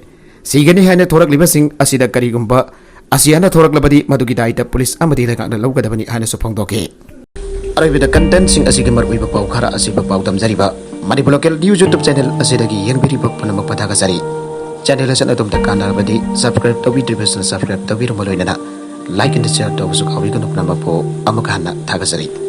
ꯁꯤꯒꯅꯤ ꯍꯥꯏꯅ ꯊꯣꯔꯛꯂꯤꯕꯁꯤꯡ ꯑꯁꯤꯗ ꯀꯔꯤꯒꯨꯝꯕ ꯑꯁꯤꯌꯥꯅ ꯊꯣꯔꯛꯂꯕꯗꯤ ꯃꯗꯨꯒꯤ ꯗꯥꯏꯇ ꯄꯨꯂꯤꯁ ꯑꯃꯗꯤ ꯂꯩꯉꯥꯛꯅ ꯂꯧꯒꯗꯕꯅꯤ ꯍꯥꯏꯅꯁꯨ ꯐꯣꯡꯗꯣꯛꯈꯤ꯫ ꯑꯔꯣꯏꯕꯗ ꯀꯟꯇꯦꯟꯠꯁꯤꯡ ꯑꯁꯤꯒꯤ ꯃꯔꯨꯑꯣꯏꯕ ꯄꯥꯎ ꯈꯔ ꯑꯁꯤꯕ ꯄꯥꯎꯗꯝꯖꯔꯤꯕ Manipur local news YouTube channel ꯑꯁꯤꯗꯒꯤ ꯌꯦꯡꯕꯤꯔꯤꯕ ꯄꯨꯝꯅꯃꯛꯄꯨ ꯊꯥꯒꯠꯆꯔꯤ꯫ ꯆꯦꯅꯦꯜ ꯑꯁꯤꯅ ꯑꯗꯣꯝꯗ ꯀꯥꯟꯅꯔꯕꯗꯤ ꯁꯕꯁꯀ꯭ꯔꯥꯏꯕ ꯇꯧꯕꯤꯗ꯭ꯔꯤꯕꯁꯤꯡꯅ ꯁꯕꯁꯀ꯭ꯔꯥꯏꯕ ꯇꯧꯕꯤꯔꯝꯕ ꯂꯣꯏꯅꯅ ꯂꯥꯏꯛ ꯑꯦꯟ ꯁꯤꯌꯔ ꯇꯧꯕꯁꯨ ꯀꯥꯎꯕꯤꯒꯅꯨ꯫ ꯄꯨꯝꯅꯃꯛꯄꯨ ꯑꯃꯨꯛ ꯍꯟꯅ ꯊꯥꯒꯠꯆꯔꯤ꯫